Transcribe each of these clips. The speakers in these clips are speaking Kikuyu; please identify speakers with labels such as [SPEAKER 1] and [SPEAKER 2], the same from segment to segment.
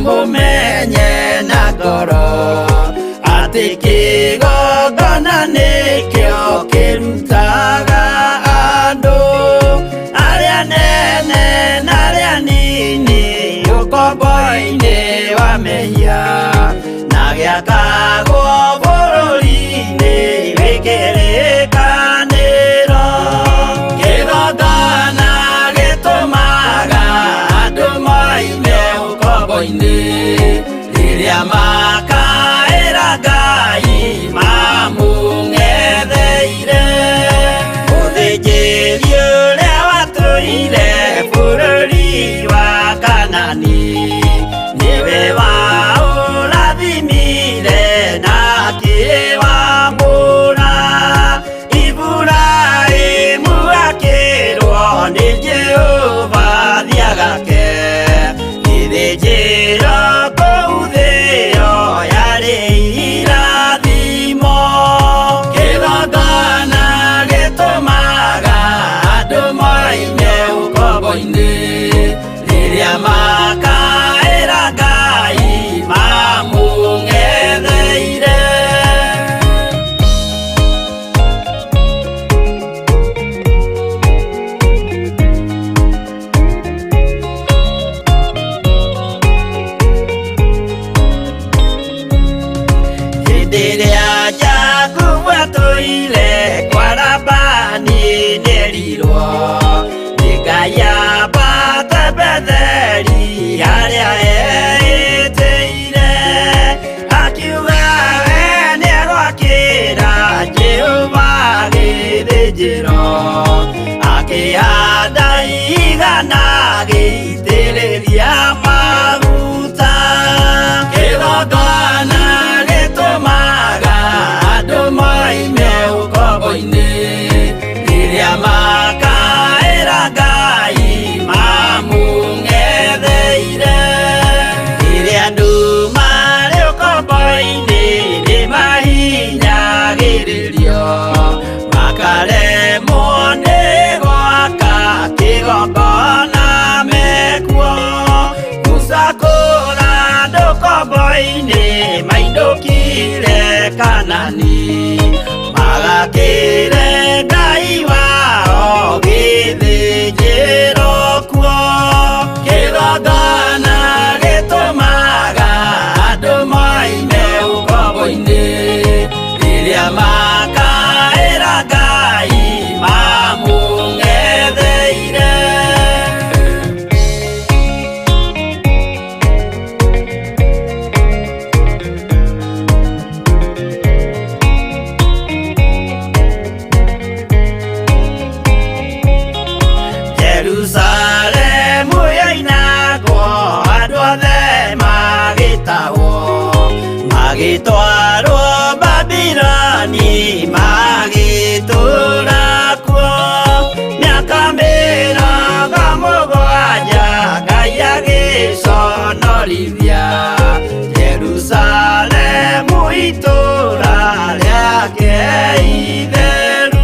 [SPEAKER 1] Mũmenye na ngoro atĩ kĩgongona nĩkĩo kĩrutaga andũ arĩa nene na arĩa nini ũkombo-inĩ wa mehia na gĩakagwo bũrũri-inĩ wĩ kĩrĩkanĩro. Kĩgongona gĩtũmaga andũ moime ũkombo-inĩ rĩrĩa makaĩra Ngai mamũng'etheire. Mũthĩnjĩri ũrĩa watũire bũrũri wa Kanani nĩwe waũrathimire na akĩwamũra. Iburahĩmu akĩrwo nĩ Jehova thiagake gĩthĩnjĩro kũu thĩo yarĩ irathimo. Kĩgongona gĩtũmaga andũ moime ũkombo-inĩ rĩrĩa makaĩra Ngai mamũng'etheire. Hĩndĩ ĩrĩa Jakubu atũire kwa Labani nĩerirwo nĩ Ngai ambate Betheli harĩa eĩtĩire, akiuga we nĩegwakĩra Jehova gĩthĩnjĩro, akĩhanda igana agĩitĩrĩria maguta. Kĩgongona gĩtũmaga andũ moime ũkombo-inĩ rĩrĩa makaĩra Ngai mamũng'etheire. Rĩrĩa andũ marĩ ũkombo-inĩ nĩmahinyagĩrĩrio makaremwo nĩ gwaka kĩgongona mekuo. Musa kũra andũ ũkombo-inĩ mainũkire Kanani magakĩre Ngai wao gĩthĩnjĩro kuo. Kĩgongona gĩtũmaga andũ moime ũkombo-inĩ rĩrĩa makaĩra Ngai mamũng'etheire. Jerusalemu yoinagwo andũ othe magĩtahwo magĩtwarwo Babiloni magĩtũũra kuo mĩaka 70 Ngai agĩconorithia Jerusalemu itũũra rĩake itheru.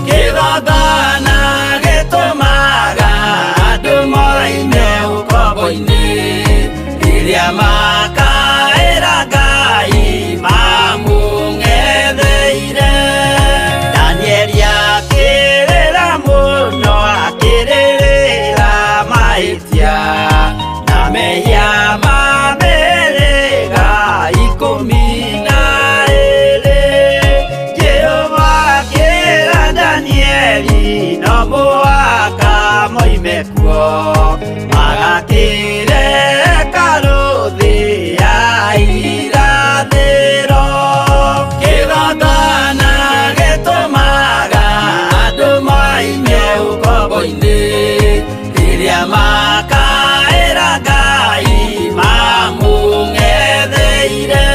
[SPEAKER 1] Kĩgongona gĩtũmaga andũ moime ũkombo-inĩ rĩrĩa makaĩra Ngai mamũng'etheire. Danieli akĩrĩra mũno akĩrĩrĩra mahĩtia na mehia ma mĩhĩrĩga 12. Jehova akĩra Danieli no mũhaka moime kuo magakĩre hekarũ thĩ ya irathĩro. Kĩgongona gĩtũmaga andũ moime ũkombo-inĩ rĩrĩa makaĩra Ngai mamũng'etheire.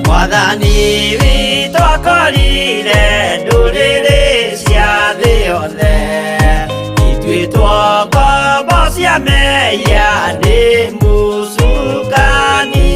[SPEAKER 1] Mwathani witũ akorire ndũrĩrĩ cia thĩ yothe ituĩtwo ngombo cia mehia nĩ mũcukani.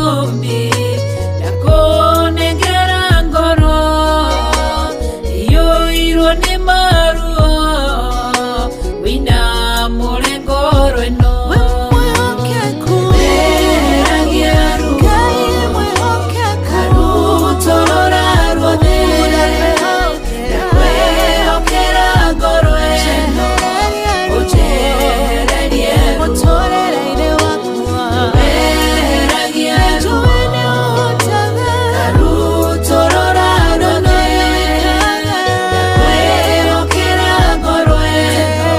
[SPEAKER 2] Mũmbi ndakũnengera ngoro iyũirwo nĩ maruo wĩna mũre ngoro ĩno.
[SPEAKER 3] We mwĩhokeku.
[SPEAKER 2] Weheragia ruo.
[SPEAKER 3] Ngai mwĩhokeku.
[SPEAKER 2] Karutorora ruothe. Ndakwĩhokera ngoro ĩno. Ũnjehererie ruo.
[SPEAKER 3] Mũtũrĩre-inĩ wakwa.
[SPEAKER 2] Weheragia ruo.
[SPEAKER 3] Njũĩ nĩ ũhotaga.
[SPEAKER 2] Karutorora ruothe. Ndakwĩhokera ngoro ĩno.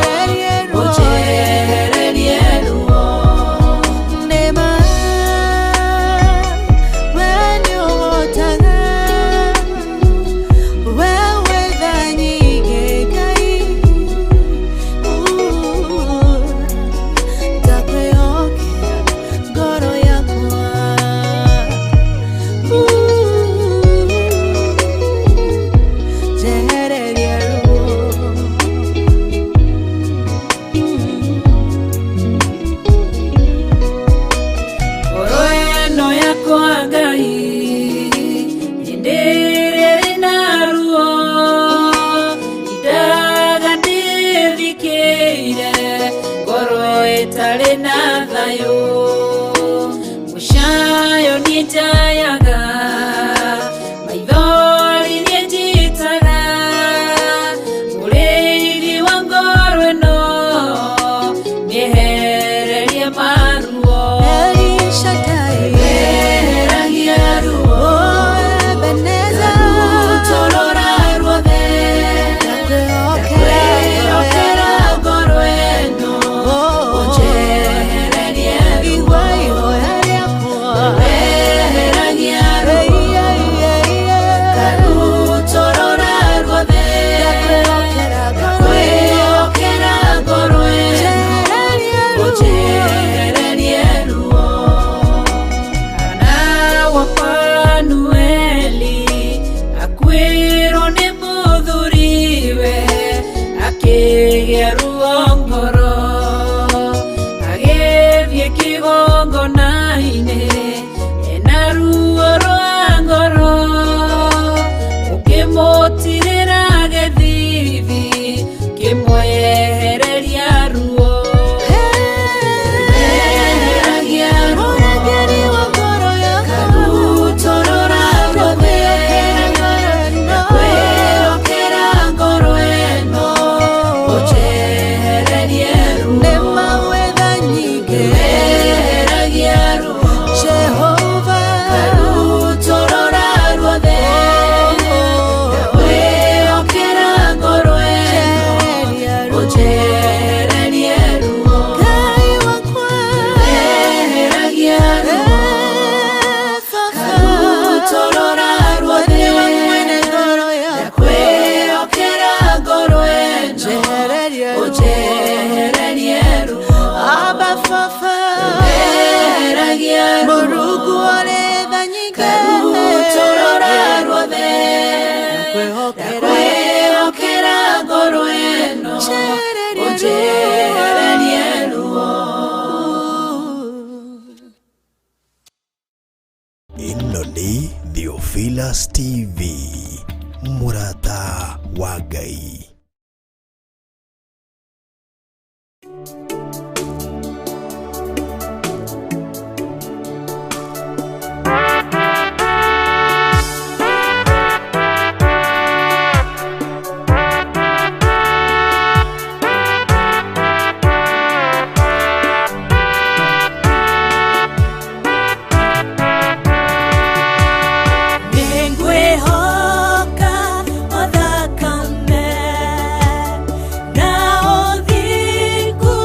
[SPEAKER 2] Ũnjehererie ruo.
[SPEAKER 3] Nĩma, we nĩũhotaga. We wĩ tha nyingĩ, Ngai. Ndakwĩhokera ngoro yakwa. Njehereria ruo.
[SPEAKER 2] Ngoro ĩno yakwa Ngai hĩndĩ ĩrĩa ĩna ruo indaga ndĩthikĩire ngoro ĩtarĩ na thayũ mũcayo niĩ njayaga maithori niĩ njitaga mũrĩithi wa ngoro ĩno mĩehererie maruo.
[SPEAKER 3] El Shaddai.
[SPEAKER 2] Weheragia ruo.
[SPEAKER 3] Oh, Ebenezer.
[SPEAKER 2] Karutorora ruothe. Ndakwĩhokera ngoro ĩno. Ũnjehererie ruo.
[SPEAKER 3] Igua ihoya rĩakwa.
[SPEAKER 2] Weheragia ruo. Karutorora ruothe.
[SPEAKER 3] Ndakwĩhokera ngoro ĩno.
[SPEAKER 2] Ndakwĩhokera ngoro ĩno.
[SPEAKER 3] Njehererie ruo.
[SPEAKER 2] Ũnjehererie ruo. Hana wa Fanueli akuĩrwo nĩ mũthuriwe akĩgĩa ruo ngoro agĩthiĩ kĩgongona-inĩ ena ruo rwa ngoro ũkĩmũtirĩra gĩthithi kĩmwehereria ruo. Weheragia ruo.
[SPEAKER 3] Mũrangĩri wa ngoro yakwa.
[SPEAKER 2] Karutorora ruothe. Ndakwĩhokera ngoro ĩno. Ũnjehererie ruo.
[SPEAKER 3] Nĩma wĩ tha nyingĩ.
[SPEAKER 2] Weheragia ruo.
[SPEAKER 3] Jehova.
[SPEAKER 2] Karutorora ruothe. Ndakwĩhokera ngoro ĩno.
[SPEAKER 3] Njehereria ruo.
[SPEAKER 2] Ũnjehererie ruo.
[SPEAKER 3] Ngai wakwa.
[SPEAKER 2] Weheragia ruo. Karutorora ruothe.
[SPEAKER 3] Nĩwe mwene ngoro yakwa.
[SPEAKER 2] Ndakwĩhokera ngoro ĩno.
[SPEAKER 3] Njehereria ruo.
[SPEAKER 2] Ũnjehererie ruo.
[SPEAKER 3] Abba Baba.
[SPEAKER 2] Weheragia ruo.
[SPEAKER 3] Mũrungu ũrĩ tha nyingĩ.
[SPEAKER 2] Karutorora ruothe.
[SPEAKER 3] Ndakwĩhokera.
[SPEAKER 2] Ndakwĩhokera ngoro ĩno.
[SPEAKER 3] Njehereria ruo.
[SPEAKER 2] Ũnjehererie ruo.
[SPEAKER 4] Ĩno nĩ Theophilus TV, mũrata wa Ngai.
[SPEAKER 5] Nĩngwĩhoka o thakame na ũthingu.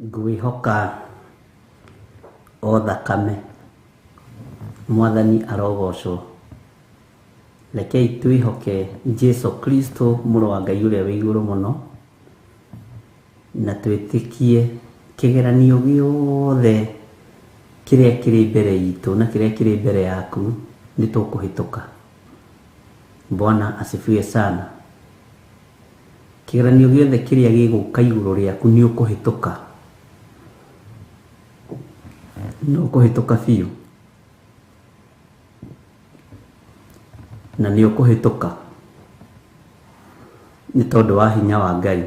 [SPEAKER 6] Ngwĩhoka o thakame. Mwathani arogocwo. Rekei twĩhoke Jesu Kristo mũrũ wa Ngai ũrĩa wĩ igũrũ mũno, na twĩtĩkie kĩgeranio gĩothe kĩrĩa kĩrĩ mbere itũ na kĩrĩa kĩrĩ mbere yaku nĩ tũkũhĩtũka. Bwana asifiwe sana. Kĩgeranio gĩothe kĩrĩa gĩgũka igũrũ rĩaku nĩ ũkũhĩtũka. Nĩ ũkũhĩtũka biũ. Na nĩ ũkũhĩtũka nĩ tondũ wa hinya wa Ngai.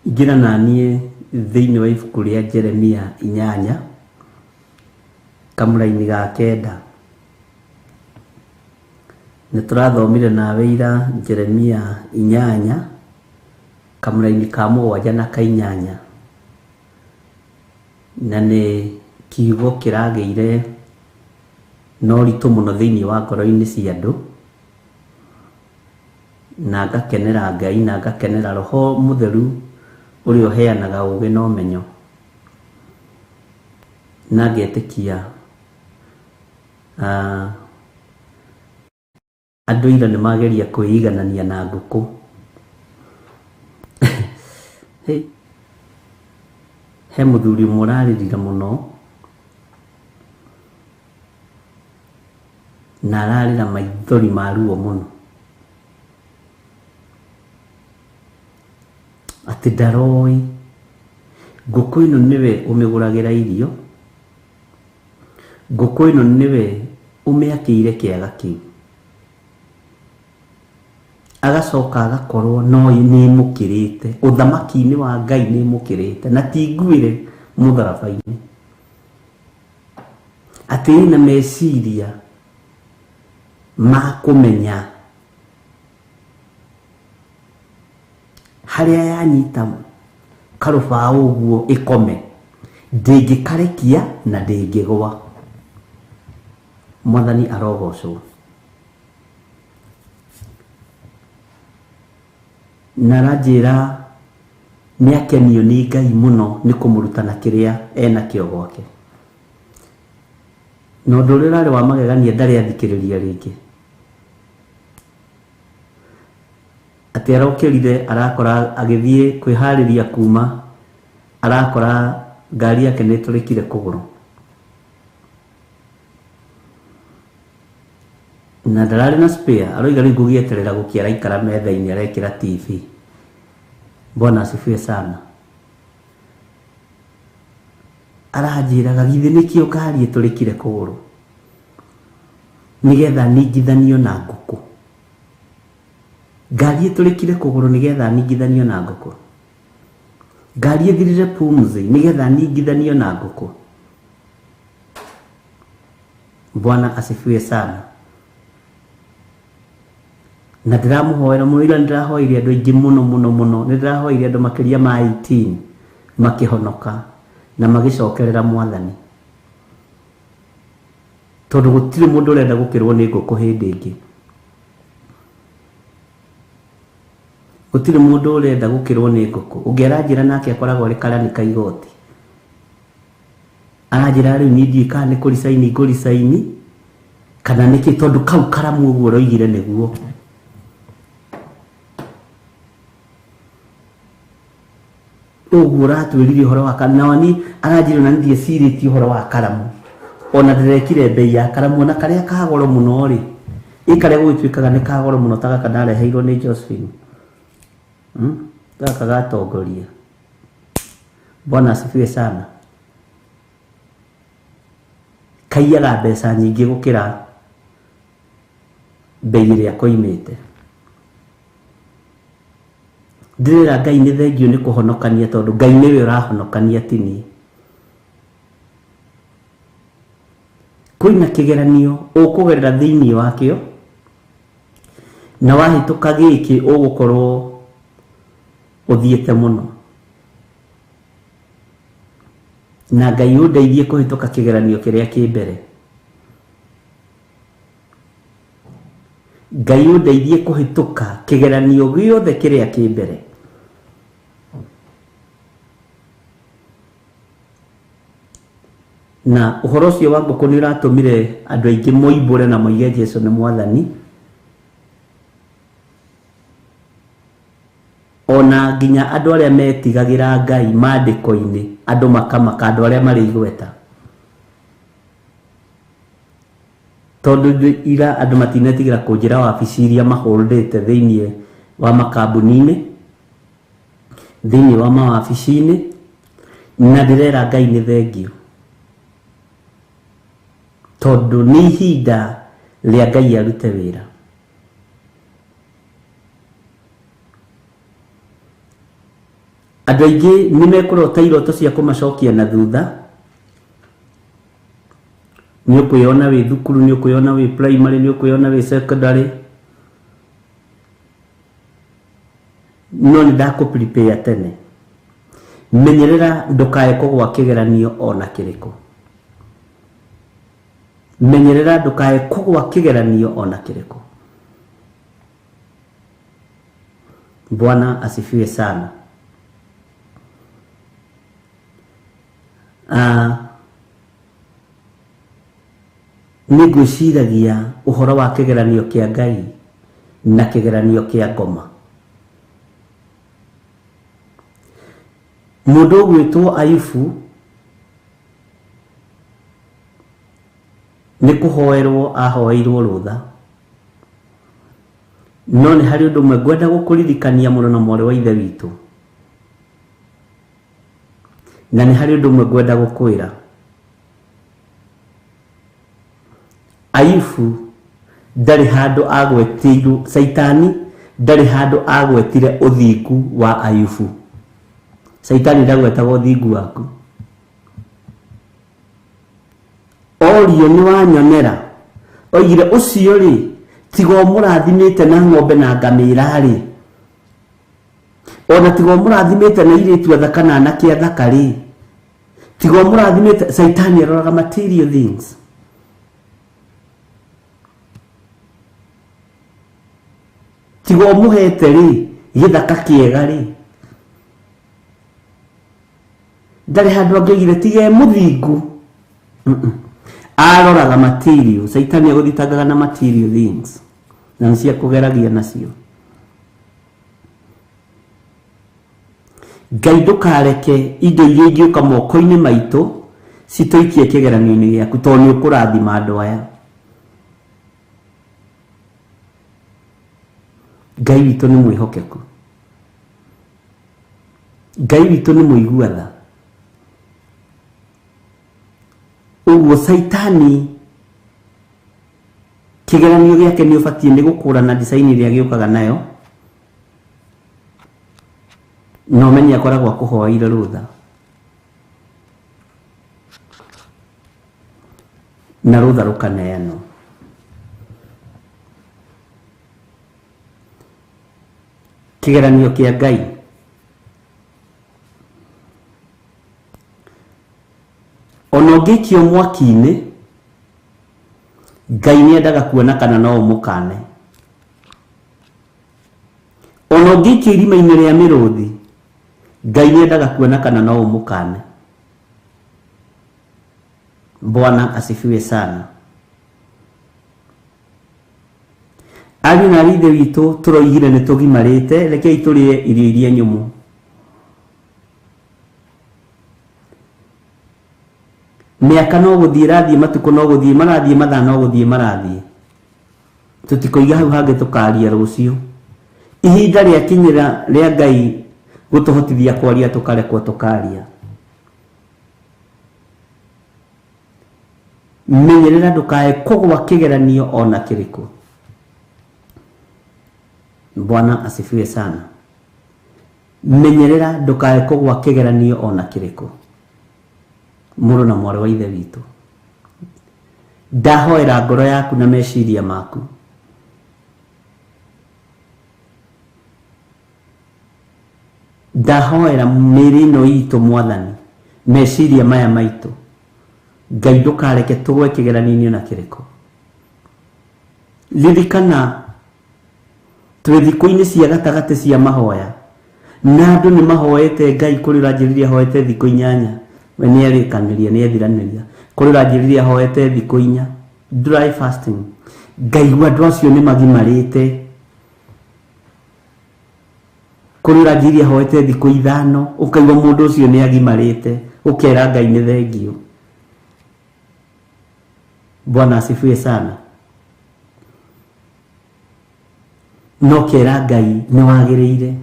[SPEAKER 6] Ingĩra naniĩ thĩinĩ wa ibuku rĩa Jeremia 8 kamũraini ga 9. Nĩ tũrathomire nawe ira Jeremia 8 kamũraini ka 7 na ka 8, na nĩ kiugo kĩragĩire na ũritũ mũno thĩinĩ wa ngoro-inĩ cia andũ, na ngakenera Ngai na ngakenera Roho Mũtheru ũrĩa ũheanaga ũũgĩ na ũmenyo, na ngetĩkia andũ ira nĩ mageria kwĩiganania na ngũkũ. He mũthuri ũmwe ũrarĩrire mũno na ararĩra maithori ma ruo mũno, atĩ ndaroĩ ngũkũ ĩno nĩwe ũmĩgũragĩra irio, ngũkũ ĩno nĩwe ũmĩakĩire kĩaga kĩu, agacoka agakorwo no nĩ ĩmũkĩrĩte ũthamaki-inĩ wa Ngai, nĩ ĩmũkĩrĩte na ti nguĩre mũtharaba-inĩ, atĩ ĩna meciria ma kũmenya harĩa yanyita karũbaũ ũguo ĩkome, ndĩngĩkarekia na ndĩngĩgwa. Mwathani arogocwo. Na aranjĩra nĩ akenio nĩ Ngai mũno nĩ kũmũruta na kĩrĩa enakĩo gwake. Na ũndũ ũrĩa ũrarĩ wa magegania ndarĩ athikĩrĩria rĩngĩ, atĩ arokĩrire arakora agĩthiĩ kwĩharĩria kuma, arakora ngari yake nĩ ĩtũrĩkire kũgũrũ, na ndararĩ na spare. Aroiga rĩu ngũgĩeterera gũkĩa, araikara metha-inĩ arekĩra TV. Bwana asifiwe sana. Aranjĩraga githĩ nĩkĩo ngari ĩtũrĩkire kũgũrũ nĩgetha ningithanio na ngũkũ. Ngari ĩtũrĩkire kũgũrũ nĩgetha ningithanio na ngũkũ. Ngari ĩthirire pumzi nĩgetha ningithanio na ngũkũ. Bwana asifiwe sana. Na ndĩramũhoera mũno, ira nĩndĩrahoeire andũ aingĩ mũno mũno mũno, nĩndĩrahoeire andũ makĩria ma 18 makĩhonoka na magĩcokerera Mwathani, tondũ gũtirĩ mũndũ ũrenda gũkĩrwo nĩ ngũkũ hĩndĩ ĩngĩ. Gũtirĩ mũndũ ũrenda gũkĩrwo nĩ ngũkũ. Ũngĩ aranjĩra nake akoragwo arĩ karani ka igoti, aranjĩra rĩu niĩ ndiũĩ kana nĩ kũricaini ngũricaini kana nĩkĩ, tondũ kau karamu ũguo ũroigire nĩguo. Ũguo ũratwĩrire ũhoro wa karamu, na ni aranjĩra ona ndiecirĩtie ũhoro wa karamu, ona ndĩrekire bei ya karamu, ona karĩa ka goro mũno rĩ, ĩ karĩa gũgĩtuĩkaga nĩ ka goro mũno ta gaka ndareheirwo nĩ Josephine, gaka gatongoria. Bwana asifiwe sana. Kaiyaga mbeca nyingĩ gũkĩra bei ĩrĩa koimĩte. Ndĩrera Ngai nĩ thengio nĩ kũhonokania, tondũ Ngai nĩwe ũrahonokania ti niĩ. Kwĩna kĩgeranio ũkũgerera thĩinĩ wakĩo, na wahĩtũka gĩkĩ ũgũkorwo ũthiĩte mũno. Na Ngai ũndeithie kũhĩtũka kĩgeranio kĩrĩa kĩ mbere. Ngai ũndeithie kũhĩtũka kĩgeranio gĩothe kĩrĩa kĩ mbere. Na ũhoro ũcio wa ngũkũ nĩ ũratũmire andũ aingĩ moimbũre na moige Jesu nĩ mwathani. Ona nginya andũ arĩa metigagĩra Ngai maandĩko-inĩ, andũ makamaka, andũ arĩa marĩ igweta. Tondũ ira andũ matinetigĩra kũnjĩra wabici iria mahũndĩte thĩinĩ wa makambuni-inĩ, thĩinĩ wa mawabici-inĩ, na ndĩrera Ngai nĩ thengio. Tondũ nĩ ihinda rĩa Ngai arute wĩra. Andũ aingĩ nĩ mekũrota iroto cia kũmacokia na thutha. Nĩ ũkwĩona wĩ thukuru, nĩ ũkwĩona wĩ primary, nĩ ũkwĩona wĩ secondary. No nĩ ndakũ prepare tene. Menyerera ndũkae kũgwa kĩgeranio ona kĩrĩkũ. Menyerera ndũkae kũgwa kĩgeranio ona kĩrĩkũ. Bwana asifiwe sana. Nĩ ngwĩciragia ũhoro wa kĩgeranio kĩa Ngai na kĩgeranio kĩa ngoma. Mũndũ ũgwĩtwo Ayubu nĩ kũhoerwo ahoeirwo rũtha. No nĩ harĩ ũndũ ũmwe ngwenda gũkũririkania mũno na mwarĩ wa ithe witũ. Na nĩ harĩ ũndũ ũmwe ngwenda gũkwĩra. Ayubu ndarĩ handũ agwetirwo, Caitani ndarĩ handũ agwetire ũthingu wa Ayubu. Caitani ndagwetaga ũthingu waku. Orio nĩ wanyonera. Oigire ũcio rĩ, tiga ũmũrathimĩte na ng'ombe na ngamĩra rĩ. Ona tiga ũmũrathimĩte na airĩtu athaka na anake athaka rĩ. Tiga ũmũrathimĩte, Caitani aroraga material things. Tiga ũmũhete rĩ, gĩthaka kĩega rĩ. Ndarĩ handũ angĩoigire tiga e mũthingu. Aroraga material, Caitani agũthitangaga na material things. Na nĩcio akũgeragia nacio. Ngai ndũkareke indo iria ingĩũka moko-inĩ maitũ citũikie kĩgeranio-inĩ gĩaku, tondũ nĩ ũkũrathima andũ aya. Ngai witũ nĩ mwĩhokeku. Ngai witũ nĩ mũigua tha. Ũguo Caitani kĩgeranio gĩake nĩ ũbatiĩ nĩ gũkũrana design ĩrĩa gĩũkaga nayo. Na ũmenye akoragwo akũhoeire rũtha. Na rũtha rũkaneanwo. Kĩgeranio kĩa Ngai. Ona ũngĩikio mwaki-inĩ, Ngai nĩ endaga kuona kana no ũmũkane. Ona ũngĩikio irima-inĩ rĩa mĩrũthi, Ngai nĩ endaga kuona kana no ũmũkane. Bwana asifiwe sana. Ariũ na aarĩ a Ithe witũ tũroigire nĩ tũgimarĩte, rekei tũrĩe irio iria nyũmũ. Mĩaka no gũthiĩ ĩrathiĩ, matukũ no gũthiĩ marathiĩ, mathaa no gũthiĩ marathiĩ. Tũtikũiga hau hangĩ tũkaria rũciũ. Ihinda rĩakinyĩra rĩa Ngai gũtũhotithia kwaria tũkarekwo tũkaria. Menyerera ndũkae kũgwa kĩgeranio ona kĩrĩkũ. Bwana asifiwe sana. Menyerera ndũkae kũgwa kĩgeranio ona kĩrĩkũ. Mũrũ na mwarĩ wa Ithe witũ, ndahoera ngoro yaku na meciria maku. Ndahoera mĩĩrĩ ĩno itũ Mwathani, meciria maya maitũ. Ngai ndũkareke tũgwe kĩgeranio-inĩ ona kĩrĩkũ. Ririkana twĩ thikũ-inĩ cia gatagatĩ cia mahoya, na andũ nĩ mahoete Ngai kũrĩ ũranjĩrĩria ahoete thikũ 8, we nĩ arĩkanĩria, nĩ ethiranĩria. Kũrĩ ũranjĩrire ahoete thikũ 4 dry fasting, ngaigua andũ acio nĩ magimarĩte. Kũrĩ ũranjĩrire ahoete thikũ 5, ũkaigua mũndũ ũcio nĩ agimarĩte, ũkera Ngai nĩ thengio. Bwana asifiwe sana. No kera Ngai nĩ wagĩrĩire,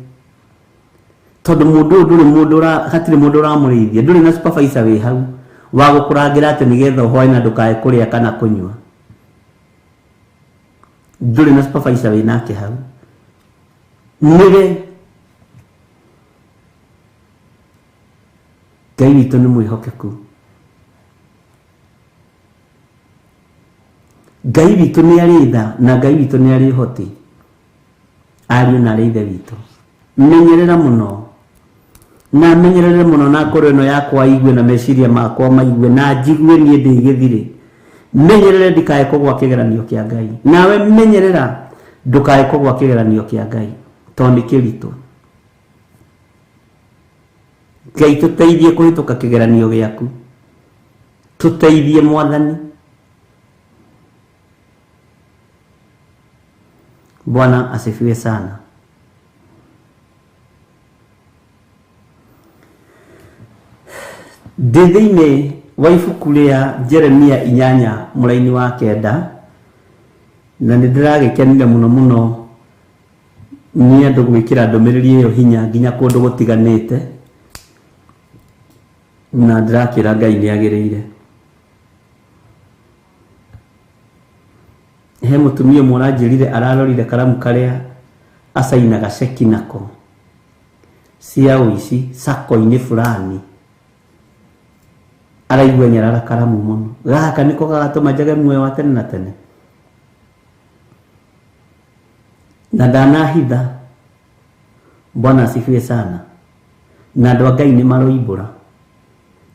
[SPEAKER 6] tondũ mũndũ ũyũ ndũrĩ mũndũ hatirĩ mũndũ ũramũrĩithia, ndũrĩ na supervisor wĩ hau wa gũkũrangĩra atĩ nĩgetha ũhoe na ndũkae kũrĩa kana kũnyua. Ndũrĩ na supervisor wĩ nake hau, nĩwe. Ngai witũ nĩ mwĩhokeku, Ngai witũ nĩ arĩ tha, na Ngai witũ nĩ arĩ ũhoti. Ariũ na arĩ ithe witũ, menyerera mũno na menyerere mũno, na ngoro ĩno yakwa igue na meciria makwa maigue na njigue niĩ ndĩ gĩthirĩ. Menyerere ndikae kũgwa kĩgeranio kĩa Ngai, nawe menyerera ndũkae kũgwa kĩgeranio kĩa Ngai, tondũ nĩ kĩritũ. Ngai tũteithie kũhĩtũka kĩgeranio gĩaku, tũteithie Mwathani. Bwana asifiwe sana. Ndĩ thĩinĩ wa ibuku rĩa Jeremia 8 mũraini wa 9, na nĩ ndĩragĩkenire mũno mũno nĩ andũ gwĩkĩra ndũmĩrĩri ĩyo hinya nginya kũndũ gũtiganĩte, na ndĩrakĩra Ngai nĩ agĩrĩire. He mũtumia ũmwe ũranjĩrire ararorire karamu karĩa acainaga ceki nako cia ũici sako-inĩ fulani, araigua nyarara karamu mũno, gaka nĩko gagatũma njage muoyo wa tene na tene, na ndanahitha. Bwana asifiwe sana. Na andũ a Ngai nĩ maroimbũra,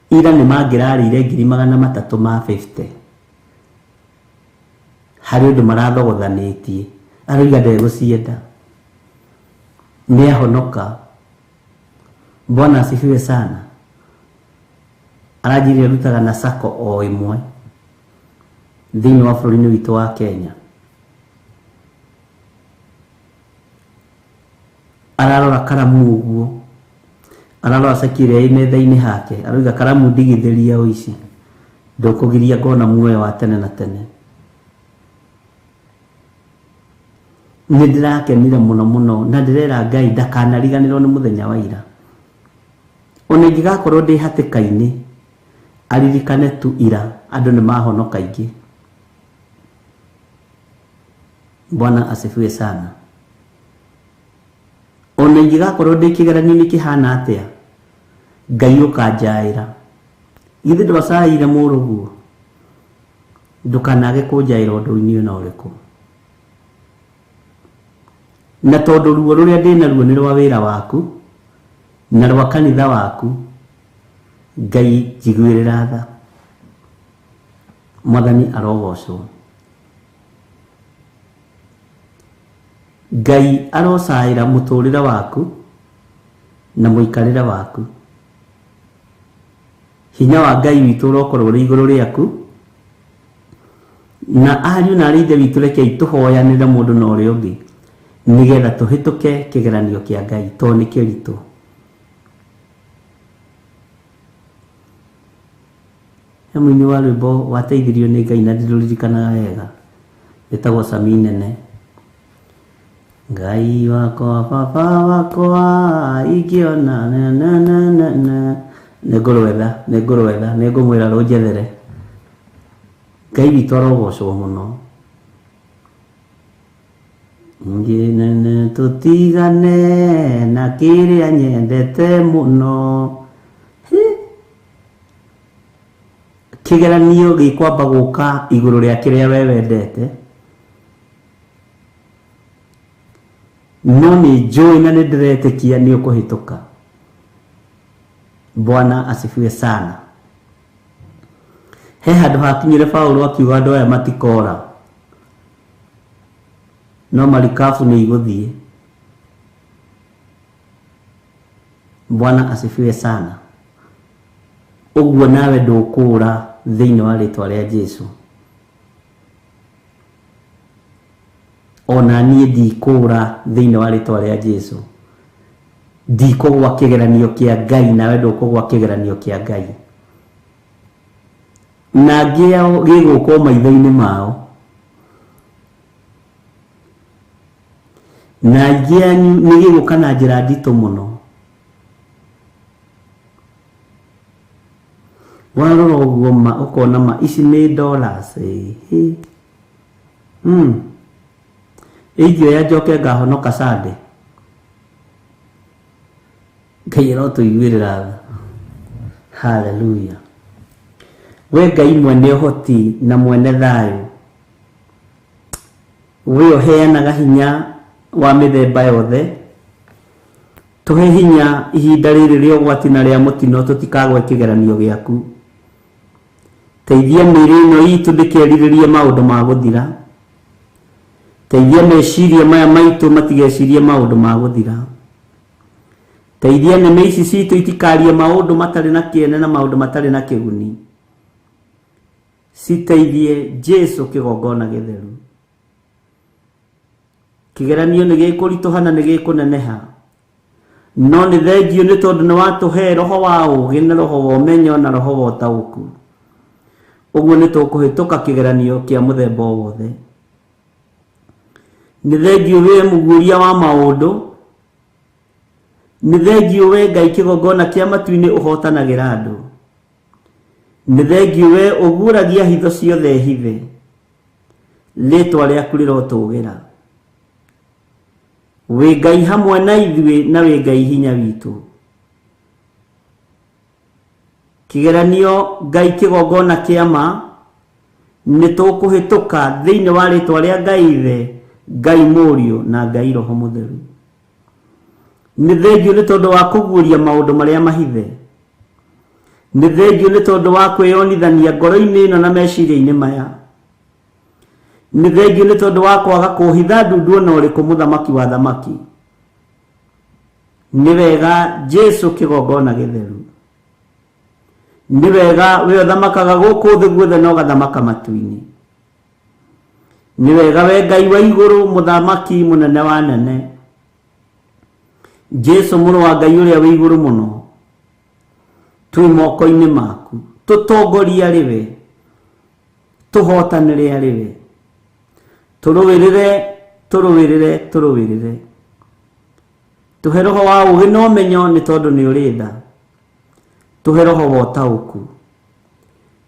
[SPEAKER 6] ira nĩ mangĩrarĩire 350,000 harĩ ũndũ marathogothanĩtie, aroiga ndegũcienda, nĩ ahonoka. Bwana asifiwe sana. Aranjĩrire arutaga na sako o ĩmwe thĩinĩ wa bũrũri-inĩ witũ wa Kenya. Ararora karamu ũguo, ararora ceki ĩrĩa ĩ metha-inĩ hake, aroiga karamu ndigithĩria ũici, ndũkũgiria ngona muoyo wa tene na tene. Nĩ ndĩrakenire mũno mũno, na ndĩrera Ngai ndakanariganĩrwo nĩ mũthenya wa ira. Ona ingĩgakorwo ndĩ hatĩka-inĩ, aririkane tu ira andũ nĩ mahonoka aingĩ. Bwana asifiwe sana. Ona ingĩgakorwo ndĩ kĩgeranio-inĩ kĩhana atĩa, Ngai ũkanjaĩra. Githĩ ndwacaĩire mũrũguo? Ndũkanage kũnjaĩra ũndũ-inĩ ona ũrĩkũ. Na tondũ ruo rũrĩa ndĩ naruo nĩ rwa wĩra waku na rwa kanitha waku, Ngai njiguĩrĩra tha. Mwathani arogocwo. Ngai arocaĩra mũtũrĩre waku na mũikarĩre waku. Hinya wa Ngai witũ ũrokorwo ũrĩ igũrũ rĩaku, na ariũ na arĩ ithe witũ rekei tũhoyanĩre mũndũ na ũrĩa ũngĩ nĩgetha tũhĩtũke kĩgeranio kĩa Ngai, tondũ nĩ kĩritũ. He mũini wa rwĩmbo wateithirio nĩ Ngai na ndirũririkanaga wega, wĩtagwo Sami Nene. Ngai wakwa, baba wakwa, ingĩona na na na na na, nĩngũrwetha, nĩngũrwetha, nĩngũmwĩra rũnjethere. Ngai witũ arogocwo mũno. Ngĩnene tũtigane na kĩrĩa nyendete mũno. Kĩgeranio gĩkwamba gũka igũrũ rĩa kĩrĩa we wendete, no nĩ njũĩ na nĩ ndĩretĩkia nĩ ũkũhĩtũka. Bwana asifiwe sana. He handũ hakinyire Paũlũ akiuga andũ aya matikora, no marikabu nĩ igũthiĩ. Bwana asifiwe sana. Ũguo nawe ndũkũũra thĩinĩ wa rĩtwa rĩa Jesu. Ona niĩ ndikũũra thĩinĩ wa rĩtwa rĩa Jesu. Ndikũgwa kĩgeranio kĩa Ngai, nawe ndũkũgwa kĩgeranio kĩa Ngai. Na angĩ ao gĩgũka o maitho-inĩ mao. Na aingĩ anyu nĩ gĩgũka na njĩra nditũ mũno. Warora ũguo ma ũkona ma ici nĩ dollars ĩĩ. Ingĩoya njoke ngahonoka Sunday. Ngai arotũiguĩrĩra tha. Hallelujah. We Ngai mwene ũhoti na mwene thayũ, we ũheanaga hinya wa mĩthemba yothe, tũhe hinya ihinda rĩrĩ rĩa ũgwati na rĩa mũtino tũtikagwe kĩgeranio gĩaku. Teithia mĩĩrĩ ĩno itũ ndĩkerirĩrie maũndũ ma gũthira. Teithia meciria maya maitũ matigecirie maũndũ ma gũthira. Teithia nĩmĩ ici citũ itikarie maũndũ matarĩ na kĩene na maũndũ matarĩ na kĩguni. Citeithie Jesu kĩgongona gĩtheru. Kĩgeranio nĩ gĩkũritũha na nĩ gĩkũneneha. No nĩ thengio nĩ tondũ nĩ watũhe roho wa ũũgĩ na roho wa ũmenyo na roho wa ũtaũku. Ũguo nĩ tũkũhĩtũka kĩgeranio kĩa mũthemba o wothe. Nĩ thengio wee mũguũria wa maũndũ. Nĩ thengio wee Ngai kĩgongona kĩa matu-inĩ ũhotanagĩra andũ. Nĩ thengio wee ũguũragia hitho ciothe hithe. Rĩtwa rĩaku rĩrotũgĩra. Wĩ Ngai hamwe na ithuĩ na wĩ Ngai hinya witũ. Kĩgeranio Ngai kĩgongona kĩa ma nĩ tũkũhĩtũka thĩinĩ wa rĩtwa rĩa Ngai Ithe, Ngai Mũriũ na Ngai Roho Mũtheru. Nĩ thengio nĩ tondũ wa kũguũria maũndũ marĩa mahithe. Nĩ thengio nĩ tondũ wa kwĩyonithania ngoro-inĩ ĩno na meciria-inĩ maya. Nĩ thengio nĩ tondũ wa kwaga kũhitha ndundu ona ũrĩkũ mũthamaki wa thamaki. Nĩ wega Jesu kĩgongona gĩtheru. Nĩ wega we ũthamakaga gũkũ thĩ guothe na ũgathamaka matu-inĩ. Nĩ wega we Ngai wa igũrũ mũthamaki mũnene wa nene. Jesu mũrũ wa Ngai ũrĩa wĩ igũrũ mũno, twĩ moko-inĩ maku, tũtongorie arĩ we, tũhotanĩre arĩ we, tũrũĩrĩre, tũrũĩrĩre, tũrũĩrĩre. Tũhe roho wa ũũgĩ na ũmenyo nĩ tondũ nĩ ũrĩ tha. Tũhe roho wa ũtaũku.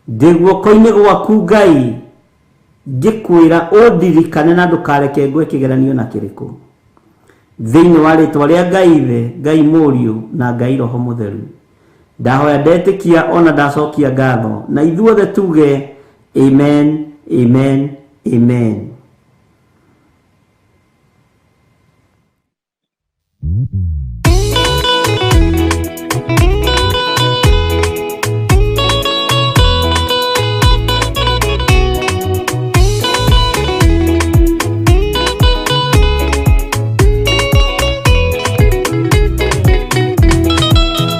[SPEAKER 6] Ndĩ guoko-inĩ gwaku Ngai, ngĩkwĩra ũndirikane na ndũkareke ngwe kĩgeranio na kĩrĩkũ. Thĩinĩ wa rĩtwa rĩa Ngai Ithe, Ngai Mũriũ na Ngai Roho Mũtheru. Ndahoya ndetĩkia ona ndacokia ngatho, na ithuothe tuge amen, amen, amen.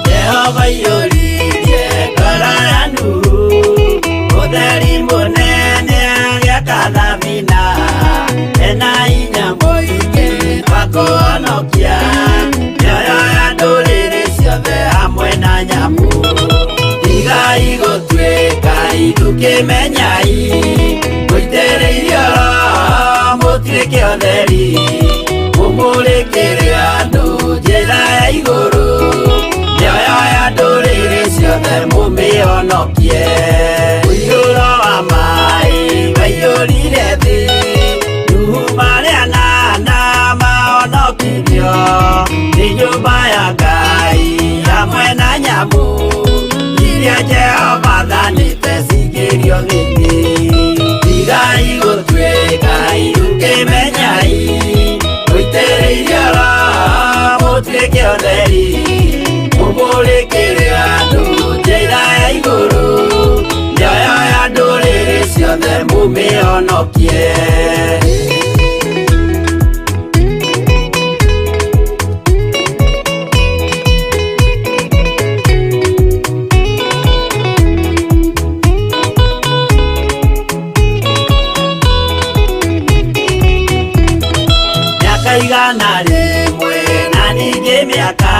[SPEAKER 1] Jehova iyũririe ngoro ya Nuhu, ũtheri mũnene agĩaka thabina, ena hinya mũingĩ wa kũhonokia mĩoyo ya ndũrĩrĩ ciothe hamwe na nyamũ. Tigai gũtuĩka ithukĩmenyai, mũitĩrĩirio Roho mũtuĩke ũtheri, mũmũrĩkĩre andũ njĩra ya igũrũ, mĩoyo ya ndũrĩrĩ ciothe mũmĩhonokie. Mũiyũro wa maĩ waiyũrire thĩ, Nuhu marĩ anana mahonokirio nĩ nyũmba ya Ngai hamwe na nyamũ iria Jehova athanĩte cingĩrio thĩinĩ. Tigai gũtuĩka ithukĩmenyai, mũitĩrĩirio Roho mũtuĩke ũtheri, mũmũrĩkĩre andũ njĩra ya igũrũ, mĩoyo ya ndũrĩrĩ ciothe mũmĩhonokie. 100 na ningĩ mĩaka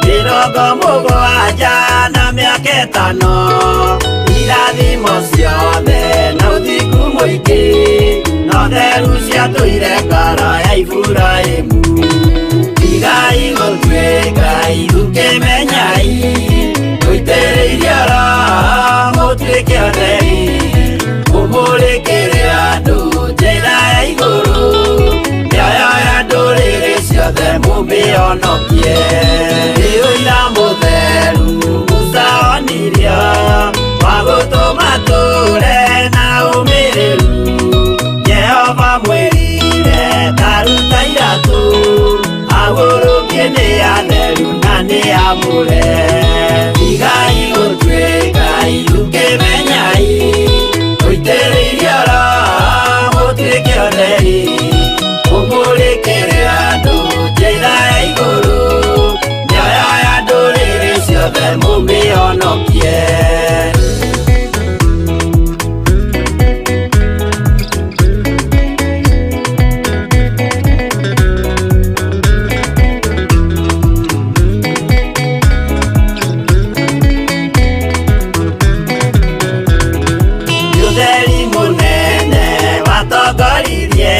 [SPEAKER 1] 70 na mĩaka 5 irathimo ciothe na ũthingu mũingĩ no theru ciatũire ngoro ya Iburahĩmu. Tigai gũtuĩka ithukĩ menyai mũitĩrĩirie Roho mũtuĩke atheri mũmũrĩkĩre andũ njĩra ya igũrũ mĩoyo ya ndũrĩrĩ ciothe mũmĩhonokie. Nĩ ũira mũtheru Musa onirio wa gũtũma tũre na ũmĩrĩru. Jehova mwĩrire ta ruta iratũ agũrũkie nĩ atheru na nĩ amũre. Tigai gũtuĩka ithukĩ menyai mũitĩrĩirie Roho mũtuĩke atheri mũmũrĩkĩre andũ njĩra ya igũrũ mĩoyo ya ndũrĩrĩ ciothe mũmĩhonokie. Ũtheri mũnene watongoririe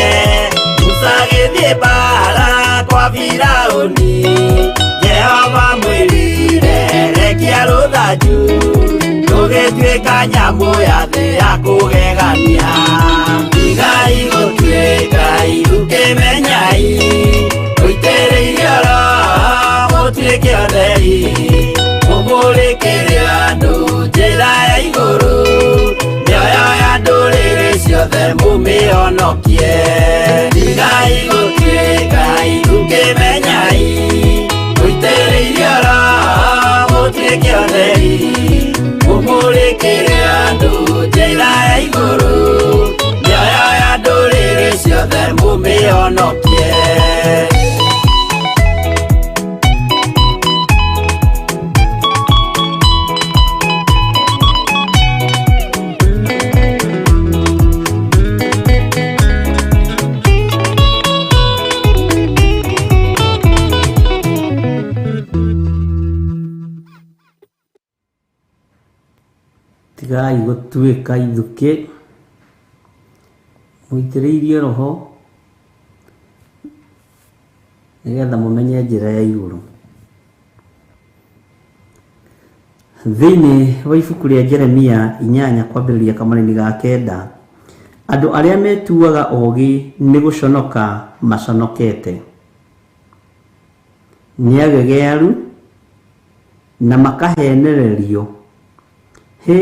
[SPEAKER 1] Musa agĩthiĩ mbaara kwa Firaũni. Jehova mwĩrire rekia rũthanju rũgĩtuĩka nyamũ ya thĩ ya kũgegania. Tigai gũtuĩka ithukĩ menyai mũitĩrĩirie Roho mũtuĩke atheri mũmũrĩkĩre andũ njĩra ya igũrũ mĩoyo ya ndũrĩrĩ ciothe mũmĩhonokie. Tigai gũtuĩka ithukĩ menyai mũitĩrĩirie Roho mũtuĩke atheri mũmũrĩkĩre andũ njĩra ya igũrũ mĩoyo ya ndũrĩrĩ ciothe mũmĩhonokie.
[SPEAKER 6] Tigai gũtuĩka ithukĩ mũitĩrĩirie Roho nĩgetha mũmenye njĩra ya igũrũ. Thĩinĩ wa ibuku rĩa Jeremia 8 kwambĩrĩria kamũrĩni ga 9, andũ arĩa metuaga ogĩ nĩ gũconoka maconokete, nĩ agegearu na makahenererio. Hĩ,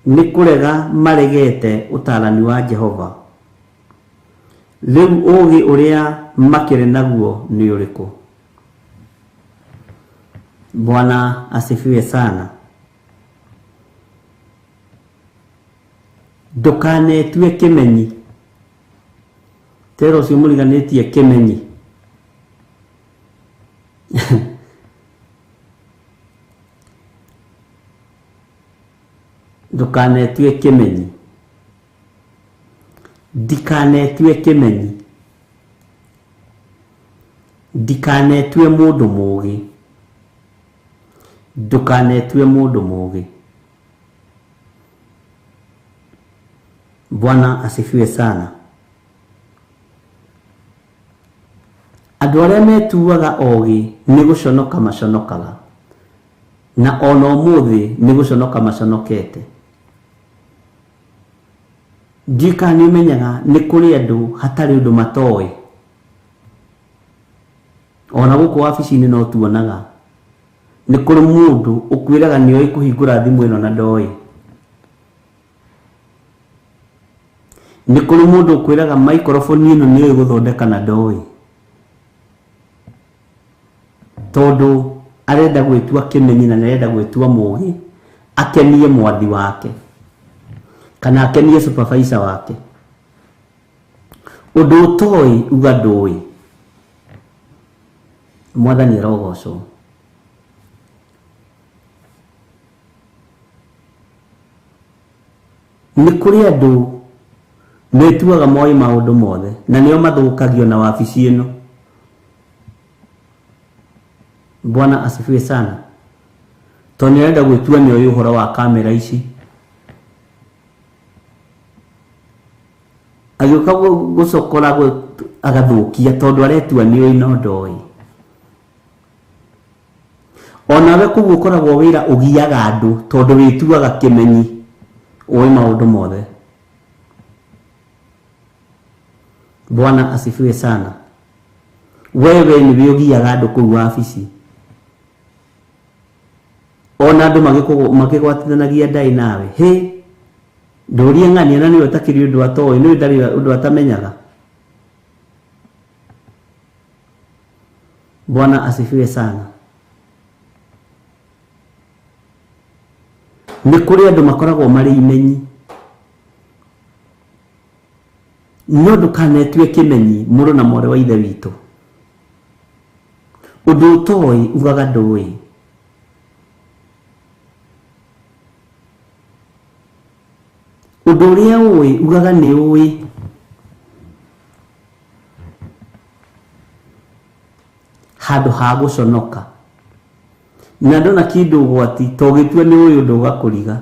[SPEAKER 6] nĩ kũrega maregete ũtaarani wa Jehova. Rĩu ũũgĩ ũrĩa makĩrĩ naguo nĩ ũrĩkũ? Bwana asifiwe sana. Ndũkanetue kĩmenyi. Tera ũcio mũriganĩtie kĩmenyi. Ndũkanetue kĩmenyi. Ndikanetue kĩmenyi. Ndikanetue mũndũ mũũgĩ. Ndũkanetue mũndũ mũũgĩ. Bwana asifiwe sana. Andũ arĩa metuaga ogĩ nĩ gũconoka maconokaga, na ona ũmũthĩ nĩ gũconoka maconokete. Ndiũĩ kana nĩ ũmenyaga nĩ kũrĩ andũ hatarĩ ũndũ matoĩ. Ona gũkũ wabici-inĩ no tuonaga nĩ kũrĩ mũndũ ũkwĩraga nĩoĩ kũhingũra thimũ ĩno na ndoĩ. Nĩ kũrĩ mũndũ ũkwĩraga microphone ĩno nĩoĩ gũthondeka na ndoĩ, tondũ arenda gwĩtua kĩmenyi na nĩarenda gwĩtua mũũgĩ akenie mwathi wake kana akenie supervisor wake. Ũndũ ũtoĩ uga ndũĩ. Mwathani arogocwo. Nĩ kũrĩ andũ Metuaga moĩ maũndũ mothe na nĩo mathũkagio na wabici ĩno. Bwana asifiwe sana. Tondũ nĩarenda gwĩtua nĩoĩ ũhoro wa kamera ici. Agĩũka gũcokora agathũkia tondũ aretua nĩoĩ no ndoĩ. Onawe kũguo ũkoragwo wĩra ũgiaga andũ tondũ wĩtuaga kĩmenyi ũĩ maũndũ mothe. Bwana asifiwe sana. Wewe nĩwe ũgiaga andũ kũu wabici. Ona andũ makĩgwatithanagia ndaĩ nawe. Hĩ, ndũrie ng'ania na nĩwe ũtakĩrĩ ũndũ atoĩ, nĩwe ndarĩ ũndũ atamenyaga. Bwana asifiwe sana. Nĩ kũrĩ andũ makoragwo marĩ imenyi. No ndũkanetue kĩmenyi mũrũ na mwarĩ wa ithe witũ. Ũndũ ũtoĩ ugaga ndũĩ. Ũndũ ũrĩa ũĩ ugaga nĩ ũĩ. Handũ ha gũconoka. Na ndona kĩndũ ũgwati to gĩtue nĩ ũĩ ũndũ ũgakũriga.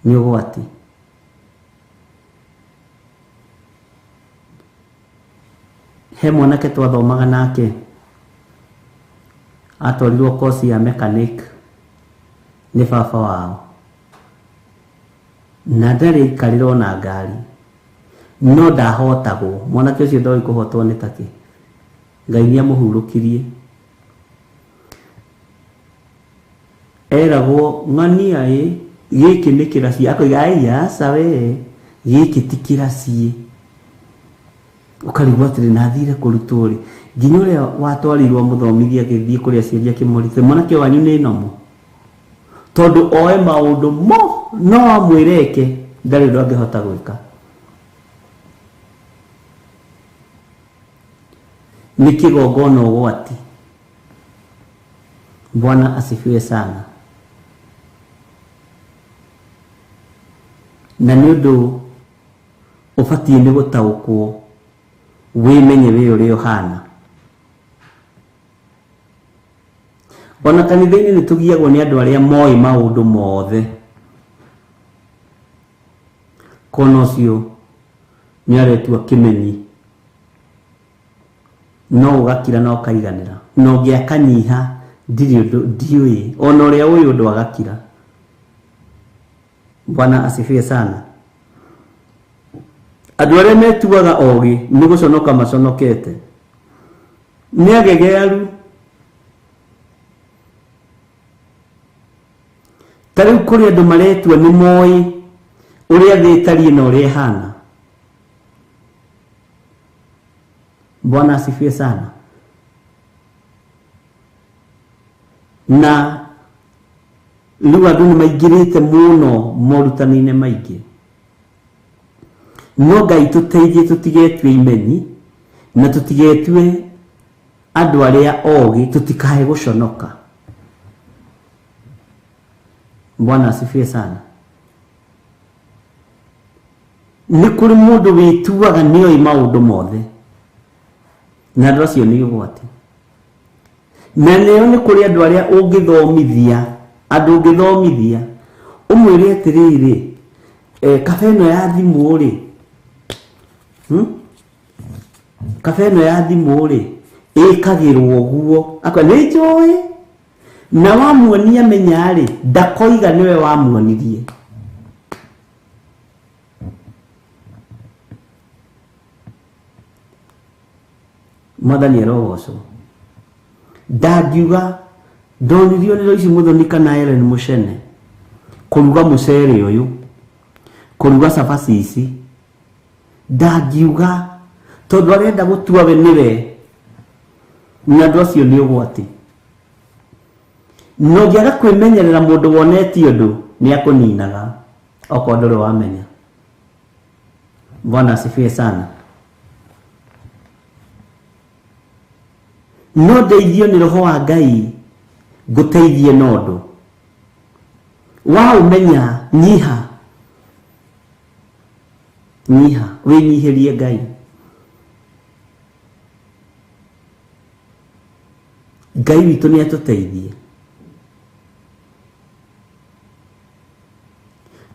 [SPEAKER 6] Nĩ ũgwati. He mwanake twathomaga nake atwarirwo kosi ya mechanic nĩ baba wao na ndarĩ aikarĩra ona ngari no ndahotagwo. Mwanake ũcio ndoĩ kũhotwo nĩ takĩ. Ngai nĩamũhurũkirie. Eragwo ng'ania ĩ gĩkĩ nĩ kĩraci, akoiga ai aca we gĩkĩ ti kĩraci. Ũkarigwo atĩrĩ na athire kũrutwo rĩ, nginya ũrĩa watwarirwo mũthomithia agĩthiĩ kũrĩ aciari akĩmũrute mwanake wanyu nĩ nomo, tondũ oe maũndũ mo no amwĩre eke ndarĩ ũndũ angĩhota gwĩka. Nĩ kĩgongona ũgwati. Bwana asifiwe sana. Na nĩ ũndũ ũbatiĩ nĩ gũtaũkwo wĩmenye wĩ ũrĩa ũhana. Ona kanitha-inĩ nĩ tũgiagwo nĩ andũ arĩa moĩ maũndũ mothe. Kona ũcio nĩ aretua kĩmenyi no ũgakira na ũkaiganĩra, na ũngĩ akanyiha ndirĩ ũndũ ndiũĩ, ona ũrĩa ũĩ ũndũ agakira. Bwana asifiwe sana. Andũ arĩa metuaga ogĩ nĩ gũconoka maconokete, nĩ agegearu. Ta rĩu kũrĩ andũ maretua nĩ moĩ ũrĩa thĩ ĩtariĩ na ũrĩa ĩhana. Bwana asifiwe sana. Na rĩu andũ nĩ maingĩrĩte mũno morutani-inĩ maingĩ. No Ngai tũteithie tũtigetue imenyi na tũtigetue andũ arĩa ogĩ, tũtikae gũconoka. Bwana asifiwe sana. Nĩ kũrĩ mũndũ wĩtuaga nĩoĩ maũndũ mothe, na andũ acio nĩ ũgwati. Na nĩo nĩ kũrĩ andũ arĩa ũngĩthomithia, andũ ũngĩthomithia ũmwĩre atĩrĩrĩ, kabe ĩno ya thimũ rĩ, kabe ĩno ya thimũ rĩ ĩkagĩrwo ũguo, akoiga nĩ njũĩ, na wamuonia menya rĩ ndakoiga nĩwe wamuonirie. Mwathani arogocwo. Ndangiuga ndonirio nĩ Loici Muthoni kana Ellen Muchene kũruga mũcere ũyũ, kũruga cabaci ici, ndangiuga tondũ arenda gũtua we nĩwe, na andũ acio nĩ ũgwati. Na ũngĩaga kwĩmenyerera mũndũ wonetie ũndũ nĩ akũninaga okorwo ndũrĩ wamenya. Bwana asifiwe sana. No ndeithio nĩ roho wa Ngai ngũteithie na ũndũ waũmenya nyiha Nyiha, wĩnyihĩrie Ngai. Ngai witũ nĩ atũteithie.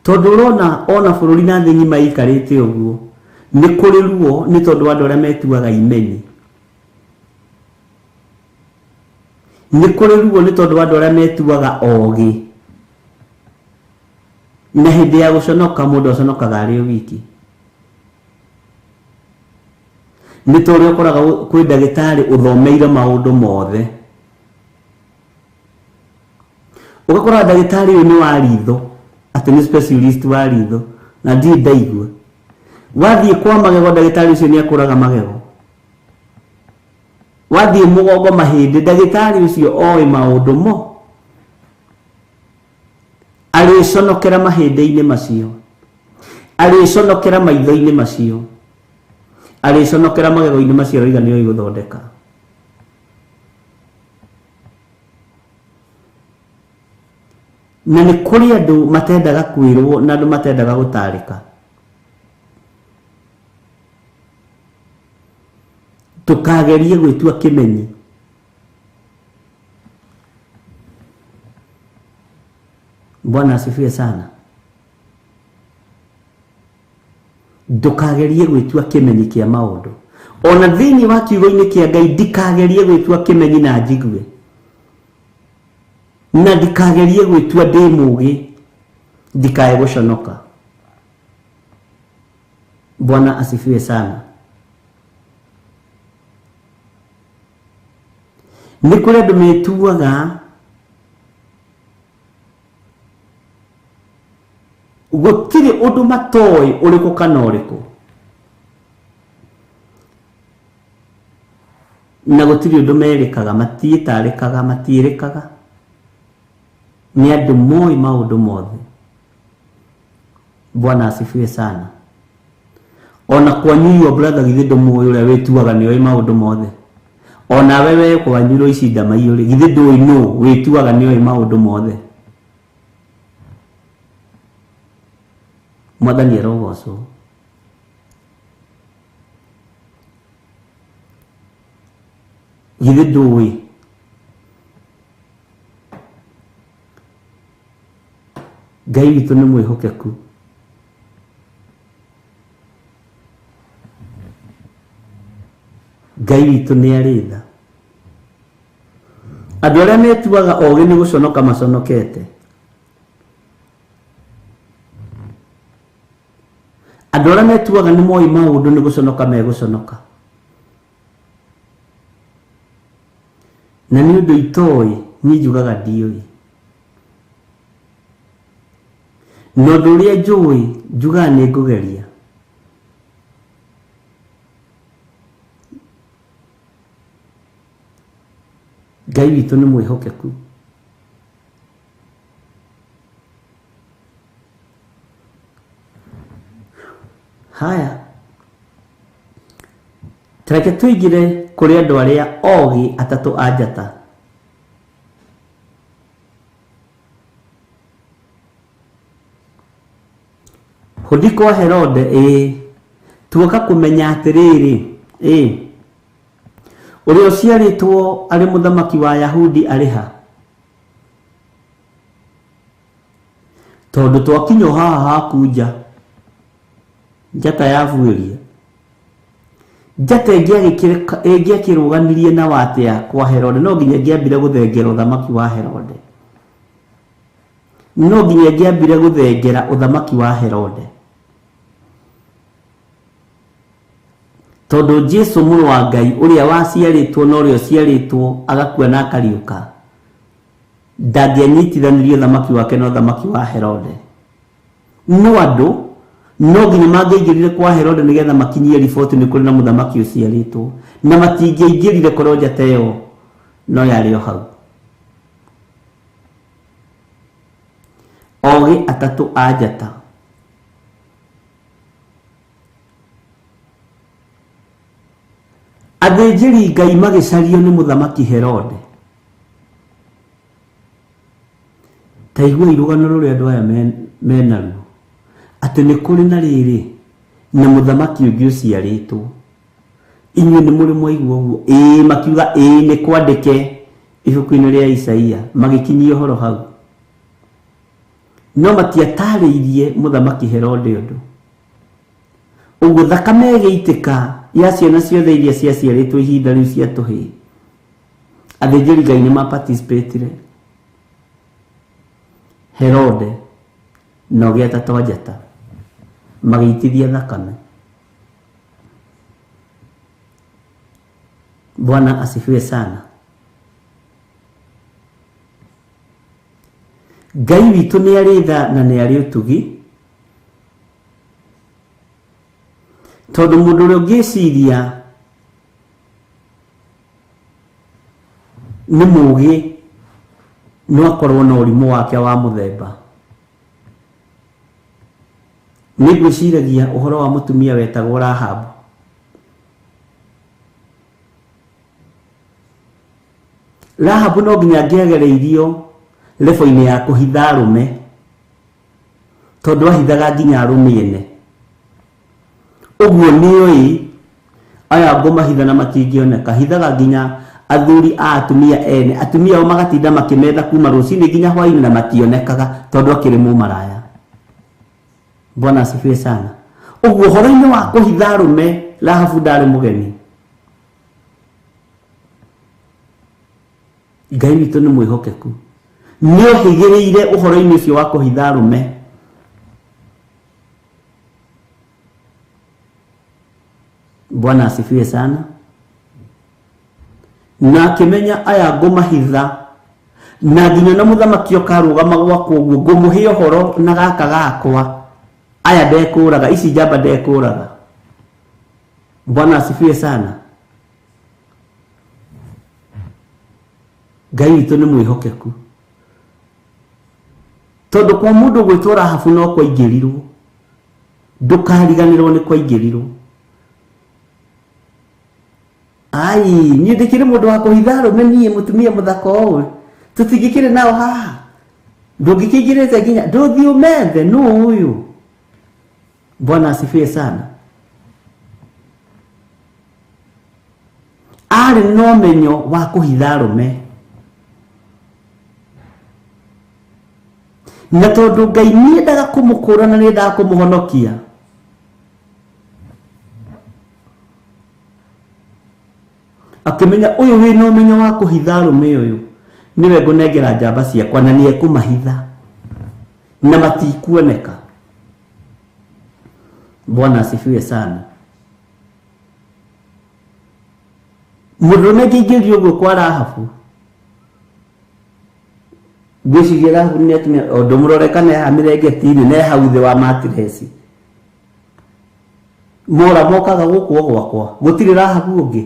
[SPEAKER 6] Tondũ ũrona ona bũrũri na thĩ ng'ima ĩikarĩte ũguo, nĩ kũrĩ ruo nĩ tondũ wa andũ arĩa metuaga imenyi. Nĩ kũrĩ ruo nĩ tondũ wa andũ arĩa metuaga ogĩ. Na hĩndĩ ya gũconoka mũndũ aconokaga arĩ o wiki. Nĩ ta ũrĩa ũkoraga kwĩ ndagĩtarĩ ũthomeire maũndũ mothe. Ũgakora ndagĩtarĩ ũyũ nĩ wa ritho, atĩ nĩ specialist wa ritho, na ndirĩ ndaigua. Wathiĩ kwa magego ndagĩtarĩ ũcio nĩ akũraga magego. Wathiĩ mũgongo mahĩndĩ ndagĩtarĩ ũcio oĩ maũndũ mo. Arĩconokera mahĩndĩ-inĩ macio. Arĩconokera maitho-inĩ macio. Arĩconokera magego-inĩ macio aroiga nĩ oĩ gũthondeka. Na nĩ kũrĩ andũ matendaga kwĩrwo na andũ matendaga gũtarĩka. Ndũkagerie gwĩtua kĩmenyi. Bwana asifiwe sana. Ndũkagerie gwĩtua kĩmenyi kĩa maũndũ. Ona thĩinĩ wa kiugo-inĩ kĩa Ngai ndikagerie gwĩtua kĩmenyi na njigue. Na ndikagerie gwĩtua ndĩ mũũgĩ, ndikae gũconoka. Bwana asifiwe sana. Nĩ kũrĩ andũ metuaga gũtirĩ ũndũ matoĩ ũrĩkũ kana ũrĩkũ, na gũtirĩ ũndũ merĩkaga, matiĩtarĩkaga, matiĩrĩkaga. Nĩ andũ moĩ maũndũ mothe. Bwana asifiwe sana. Ona kwanyu your brother githĩ ndũmũĩ ũrĩa wĩtuaga nĩ oĩ maũndũ mothe. Onawe we kwanyu Loici Ndamaiyũ rĩ, githĩ ndũĩ nũ wĩtuaga nĩ oĩ maũndũ mothe. Mwathani arogocwo. Githĩ ndũĩ. Ngai witũ nĩ mwĩhokeku. Ngai witũ nĩ arĩ tha. Andũ arĩa metuaga ogĩ nĩ gũconoka maconokete. Andũ arĩa metuaga nĩ moĩ maũndũ nĩ gũconoka megũconoka. Na nĩ ũndũ itoĩ, niĩ njugaga ndiũĩ. Na ũndũ ũrĩa njũĩ, njugaga nĩ ngũgeria. Ngai witũ nĩ mwĩhokeku. Haya, tareke tũingĩre kũrĩ andũ arĩa ogĩ atatũ a njata. Hũndi kwa Herode, ĩĩ, tuoka kũmenya atĩrĩrĩ, ĩĩ, ũrĩa ũciarĩtwo arĩ mũthamaki wa Yahudi arĩ ha? Tondũ twakinya haha haku nja, njata yabuĩria. Njata ĩngĩakĩrũganirie na watĩa kwa Herode, no nginya ĩngĩambire gũthengera ũthamaki wa Herode. No nginya ĩngĩambire gũthengera ũthamaki wa Herode. Tondũ Jesu mũrũ wa Ngai ũrĩa waciarĩtwo na ũrĩa ũciarĩtwo agakua na akariũka, ndangĩanyitithanirie ũthamaki wake na ũthamaki wa Herode. No andũ no nginya mangĩaingĩrire kwa Herode nĩgetha makinyie riboti nĩ kũrĩ na mũthamaki ũciarĩtwo, na matingĩaingĩrire korwo njata ĩyo no yarĩ o hau. Ogĩ atatũ a njata. Athĩnjĩri Ngai magĩcario nĩ mũthamaki Herode. Ta iguai rũgano rũrĩa andũ aya menaruo, atĩ nĩ kũrĩ na rĩrĩ Na mũthamaki ũngĩ ũciarĩtwo. Inyuĩ nĩ mũrĩ mwaigua ũguo? Ĩĩ, makiuga ĩĩ nĩ kwandĩke ibuku-inĩ rĩa Isaia, magĩkinyia ũhoro hau. No matiatarĩirie mũthamaki Herode ũndũ. Ũguo thakame ĩgĩitĩka ya ciana ciothe iria ciaciarĩtwo ihinda rĩu cia tũhĩĩ. Athĩnjĩri Ngai nĩ maparticipatire. Herode na ũgĩata twa njata magĩitithia thakame. Bwana asifiwe sana. Ngai witũ nĩ arĩ tha na nĩ arĩ ũtugi, tondũ mũndũ ũrĩa ũngĩciria nĩ mũũgĩ no akorwo na ũrimũ wake wa mũthemba. Nĩ ngwĩciragia ũhoro wa mũtumia wetagwo Rahabu. Rahabu no nginya angĩagereirio lebo-inĩ ya kũhitha arũme, tondũ ahithaga nginya arũme ene. Ũguo nĩoĩ aya ngũmahitha na matingĩoneka, hithaga nginya athuri a atumia ene, atumia ao magatinda makĩmetha kuma rũcinĩ nginya hwainĩ na mationekaga tondũ akĩrĩ mũmaraya. Bwana asifiwe sana. Ũguo ũhoro-inĩ wa kũhitha arũme, Rahabu ndarĩ mũgeni. Ngai witũ nĩ mwĩhokeku, nĩ ohĩgĩrĩire ũhoro-inĩ ũcio wa kũhitha arũme. Bwana asifiwe sana. Na akĩmenya aya ngũmahitha, na nginya na mũthamaki ũkarũgama gwakwa ũguo ngũmũhe ũhoro na gaka gakwa, aya ndekũraga, ici njamba ndekũraga. Bwana asifiwe sana. Ngai witũ nĩ mwĩhokeku, tondũ kwa mũndũ gwĩtwo Rahabu no kwaingĩrirwo, ndũkariganĩrwo nĩ kwaingĩrirwo. Ai, niĩ ndĩkĩrĩ mũndũ wa kũhitha arũme, niĩ mũtumia mũthaka ũũ tũtingĩkĩrĩ nao haha, ndũngĩkĩingĩrĩte nginya ndũthiĩ ũmethe nũ ũyũ. Bwana asifiwe sana. Arĩ na ũmenyo wa kũhitha arũme, na tondũ Ngai nĩendaga kũmũkũra na nĩendaga kũmũhonokia, akĩmenya ũyũ wĩna ũmenyo wa kũhitha arũme ũyũ nĩwe ngũnengera njamba ciakwa na nĩekũmahitha na matikuoneka. Bwana asifiwe sana. Mũndũrũme angĩingĩrio ũguo kwa Rahabu, ngwĩciria Rahabu nĩ atumia, o ndũmũrore kana eha mĩrengeti-inĩ na eha thĩ wa matiresi. Mora mokaga gũkũ o gwakwa, gũtirĩ Rahabu ũngĩ.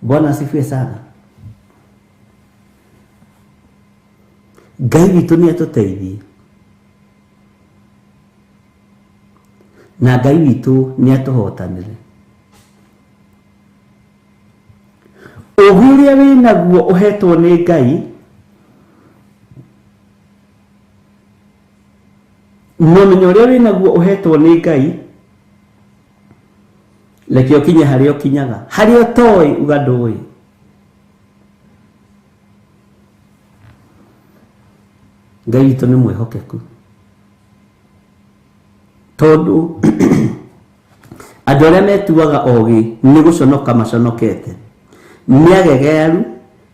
[SPEAKER 6] Bwana asifiwe sana. Ngai witũ nĩ atũteithie, na Ngai witũ nĩ atũhotanĩre. Ũũgĩ ũrĩa wĩnaguo ũhetwo nĩ Ngai, na ũmenyo ũrĩa wĩnaguo ũhetwo nĩ Ngai, reke ũkinye harĩa ũkinyaga, harĩa ũtoĩ uga ndũĩ. Ngai witũ nĩ mwĩhokeku, tondũ andũ arĩa metuaga ogĩ nĩ gũconoka maconokete, nĩ agegearu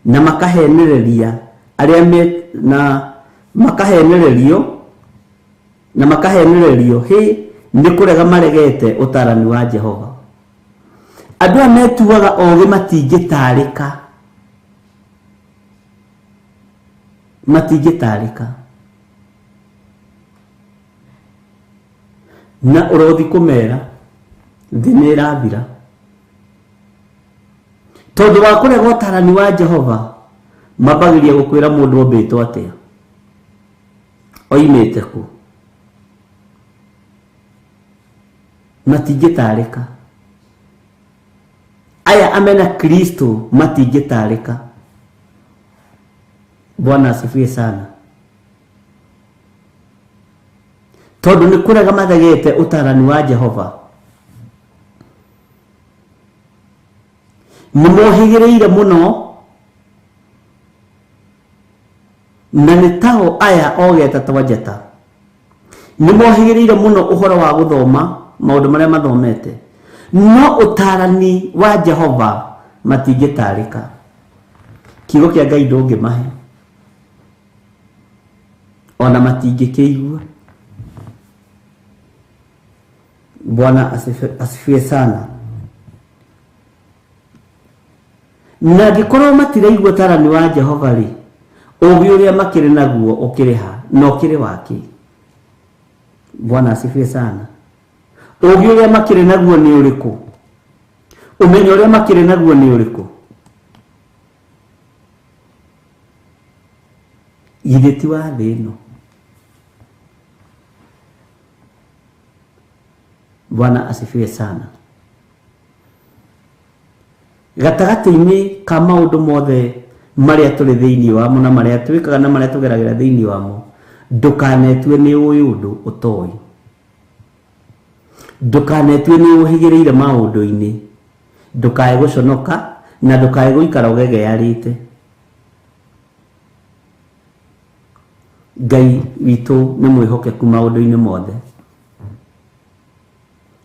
[SPEAKER 6] na makahenereria arĩa me na makahenererio na makahenererio hĩ nĩ kũrega maregete ũtarani wa Jehova. Andũ aya metuaga ogĩ matingĩtarĩka, matingĩtarĩka. Na ũrothi kũmera thĩ nĩ ĩrathira, tondũ wa kũrega ũtarani wa Jehova. Mambagĩria gũkwĩra mũndũ ombĩtwo atĩa, oimĩte kũ, matingĩtarĩka. Aya amena Kristo matingĩtarĩka. Bwana asifiwe sana. Tondũ nĩ kũrega mathegete ũtarani wa Jehova. Nĩ mohĩgĩrĩire mũno na nĩ tao aya ogeta twa njata. Nĩ mohĩgĩrĩire mũno ũhoro wa gũthoma maũndũ marĩa mathomete, no ũtarani wa Jehova matingĩtarĩka. Kiugo kĩa Ngai ndũngĩmahe, ona matingĩkĩigua. Bwana asifiwe sana. Na angĩkorwo matiraigua ũtarani wa Jehova rĩ, ũũgĩ ũrĩa makĩrĩ naguo ũkĩrĩ ha na ũkĩrĩ wakĩ? Bwana asifiwe sana. Ũũgĩ ũrĩa makĩrĩ naguo nĩ ũrĩkũ? Ũmenyo ũrĩa makĩrĩ naguo nĩ ũrĩkũ? Githĩ ti wa thĩ ĩno? Bwana asifiwe sana. Gatagatĩ-inĩ ka maũndũ mothe marĩa tũrĩ thĩinĩ wamo na marĩa twĩkaga na marĩa tũgeragĩra thĩinĩ wamo, ndũkanetue nĩ ũĩ ũndũ ũtoĩ, ndũkanetue nĩ ũhĩgĩrĩire maũndũ-inĩ, ndũkae gũconoka na ndũkae gũikara ũgegearĩte. Ngai witũ nĩ mwĩhokeku maũndũ-inĩ mothe.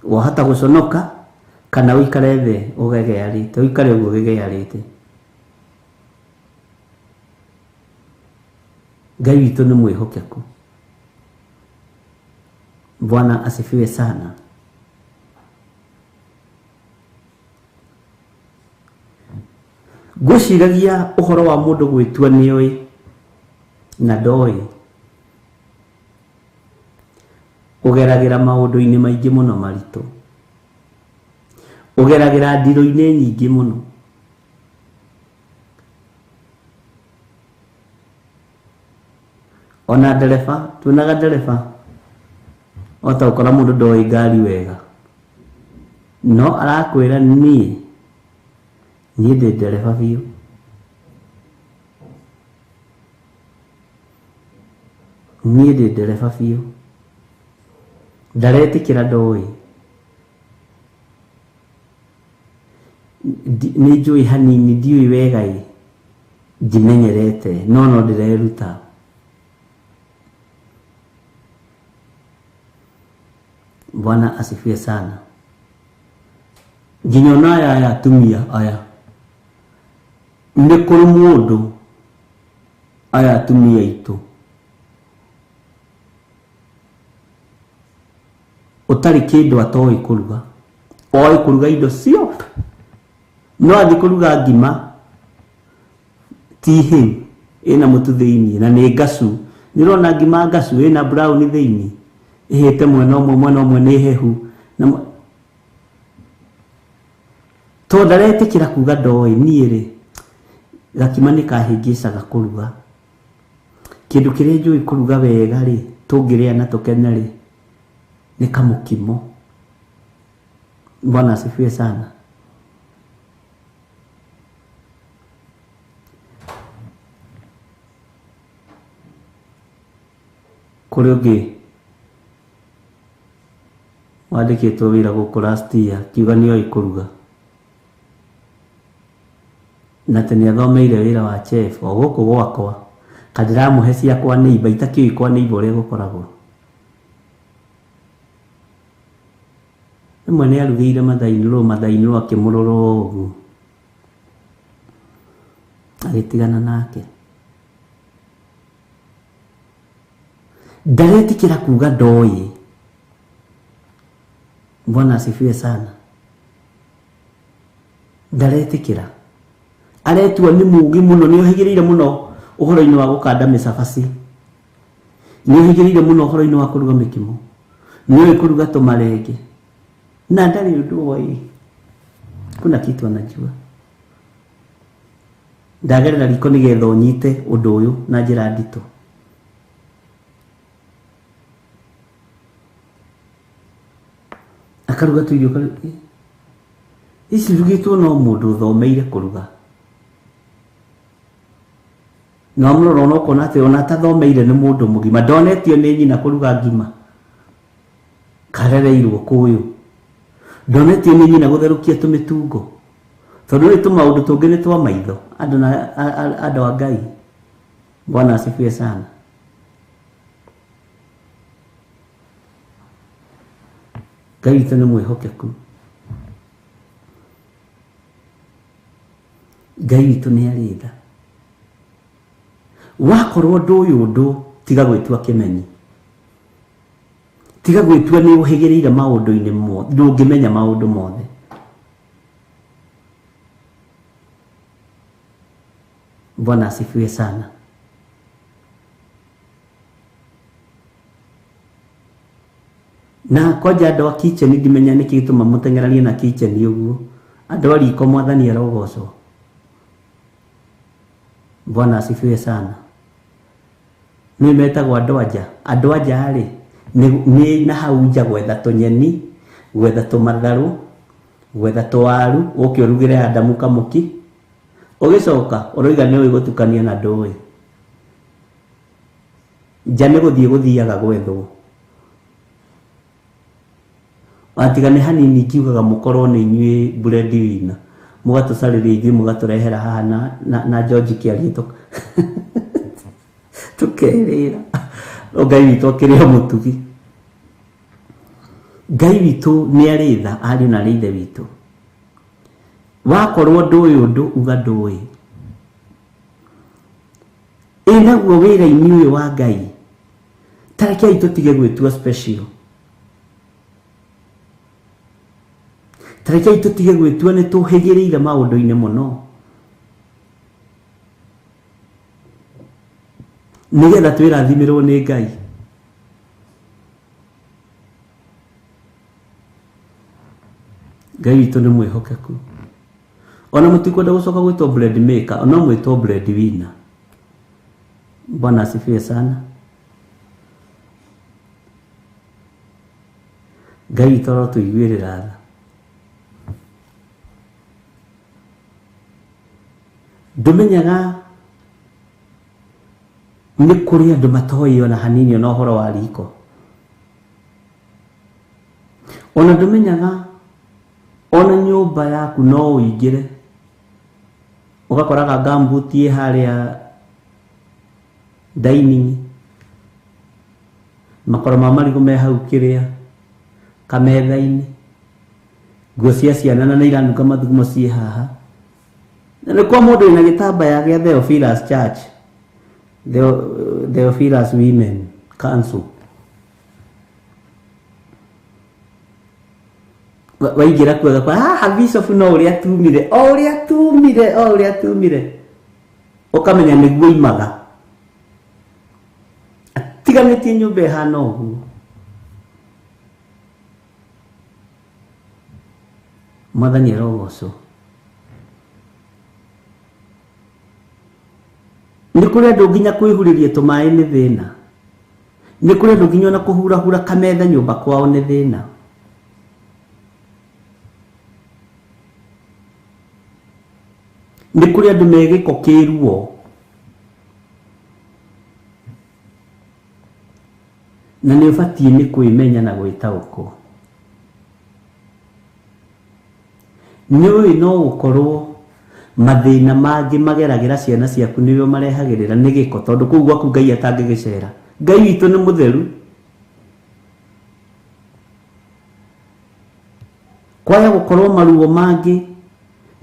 [SPEAKER 6] Wahota gũconoka kana ũikare thĩ ũgegearĩte, ũikare ũguo ũgegearĩte. Ngai witũ nĩ mwĩhokeku. Bwana asifiwe sana. Ngwĩciragia ũhoro wa mũndũ gwĩtua nĩoĩ na ndoĩ, ũgeragĩra maũndũ-inĩ maingĩ mũno maritũ, ũgeragĩra ndirũ-inĩ nyingĩ mũno. Ona ndereba, tuonaga ndereba ota gũkora mũndũ ndoĩ ngari wega, no arakwĩra niĩ ndĩ ndereba biũ. Niĩ ndĩ ndereba biũ. Ndaretĩkĩra ndoĩ. Nĩ njũĩ hanini, ndiũĩ wega ĩ, ndimenyerete, no ndĩreruta. Bwana asifiwe sana. Nginya ona aya aya atumia aya, nĩ kũrĩ mũndũ aya atumia aitũ ũtarĩ kĩndũ atoĩ kũruga, oĩ kũruga indo ciothe, no athiĩ kũruga ngima ti hĩu, ĩna mũtu thĩinĩ na nĩ ngacu. Nĩ ũrona ngima ngacu ĩna brown thĩinĩ, ĩhĩte mwena ũmwe, mwena ũmwe nĩ hehu, na tondũ ndaretĩkĩra kuga ndoĩ. Niĩ rĩ, gakima nĩ kahĩngĩcaga kũruga. Kĩndũ kĩrĩa njũĩ kũruga wega rĩ, tũngĩrĩa na tũkene rĩ, nĩ kamũkimo. Bwana asifiwe sana. Kũrĩ ũngĩ wandĩkĩtwo wĩra gũkũ last year, akiuga nĩoĩ kũruga, na atĩ nĩathomeire wĩra wa chef o gũkũ gwakwa, kandĩramũhe cia kwa neighbor, itakĩũĩ kwa neighbor ũrĩa gũkoragwo. Rĩmwe nĩarugĩire mathainĩ-rũ akĩmũrora ũguo, agĩtigana nake. Ndaretĩkĩra kuga ndoĩ. Bwana asifiwe sana. Ndaretĩkĩra, aretua nĩ mũũgĩ mũno, nĩ ohĩgĩrĩire mũno ũhoro-inĩ wa gũkanda mĩcabaci, nĩ ohĩgĩrĩire mũno ũhoro-inĩ wa kũruga mĩkimo, nĩ oĩ kũruga tũmarenge, na ndarĩ ũndũ oĩ. Kuna kitu anajua. Ndagerera riko nĩgetha ũnyite ũndũ ũyũ na njĩra nditũ. Akaruga tũirio ici irugĩtwo no mũndũ ũthomeire kũruga. Na wamũrora ona ũkona atĩ ona atathomeire nĩ mũndũ mũgima, ndonetio nĩ nyina kũruga ngima. Karereirwo kũyũ. Ndonetio nĩ nyina gũtherũkia tũmĩtungo. Tondũ nĩ tũmaũndũ tũngĩ nĩ twa maitho. Andũ na andũ a Ngai. Bwana asifiwe sana. Ngai witũ nĩ mwĩhokeku. Ngai witũ nĩ arĩ tha. Wakorwo ndũĩ ũndũ tiga gwĩtua kĩmenyi. Tiga gwĩtua nĩ ũhĩgĩrĩire maũndũ-inĩ mothe, ndũngĩmenya maũndũ mothe. Bwana asifiwe sana. Na kwanja andũ a kitchen ndimenya nĩkĩ gĩtũma mũteng'eranie na kitchen ũguo. Andũ a riko Mwathani arogocwo. Bwana asifiwe sana. Nĩ metagwo andũ anja. Andũ anja rĩ nĩ na hau nja gwetha tũnyeni, gwetha tũmatharũ, gwetha tũwaru, ũke ũrugĩre Adamu kamũki. Ũgĩcoka ũroiga nĩ ũĩ gũtukania na ndũĩ. Nja nĩ gũthiĩ gũthiaga gwethwo. Atiga nĩ hanini ngiugaga mũkorwo nĩ inyuĩ bread winner. Mũgatũcarĩria ithuĩ mũgatũrehera haha na George kĩarie tũkerĩra. Ngai witũ akĩrĩ o mũtugi. Ngai witũ nĩ arĩ tha ariũ na arĩ ithe witũ. Wakorwo ndũĩ ũndũ uga ndũĩ. Ĩ naguo wĩra-inĩ ũyũ wa Ngai, ta rekei tũtige gwĩtua special. Ta rekei tũtige gwĩtua nĩ tũhĩgĩrĩire maũndũ-inĩ mũno. Nĩgetha twĩrathimĩrwo nĩ Ngai. Ngai witũ nĩ mwĩhokeku. Ona mũtikwenda gũcoka gwĩtwo bread maker, no mwĩtwo bread winner. Bwana asifiwe sana. Ngai witũ arotũiguĩrĩra tha. Ndũmenyaga nĩ kũrĩ andũ matoĩ ona hanini ona ũhoro wa riko. Ona ndũmenyaga ona nyũmba yaku no ũingĩre ũgakoraga gambuti ĩ harĩa dining, makoro ma marigũ me hau kĩrĩa kametha-inĩ, nguo cia ciana na nĩ iranunga mathugumo ciĩ haha. Na nĩ kwa mũndũ wĩna gĩtambaya gĩa Theophilus Church, Theophilus Women Council. Waingĩra kuo ũgakora haha bishop no ũrĩa tumire, o ũrĩa tumire, o ũrĩa tumire. Ũkamenya nĩguo imaga. Atiganĩtie nyũmba ĩhana ũguo. Mwathani arogocwo. Nĩ kũrĩ andũ nginya kwĩhurĩria tũmaĩ nĩ thĩna. Nĩ kũrĩ andũ nginya ona kũhurahura kametha nyũmba kwao nĩ thĩna. Nĩ kũrĩ andũ me gĩko kĩruo. Na nĩ ũbatiĩ nĩ kwĩmenya na gwĩtaũkwo. Nĩ ũĩ no gũkorwo mathĩna mangĩ mageragĩra ciana ciaku nĩwe marehagĩrĩra nĩ gĩko, tondũ kũu gwaku Ngai atangĩgĩcera. Ngai witũ nĩ mũtheru. Kwaya gũkorwo maruo mangĩ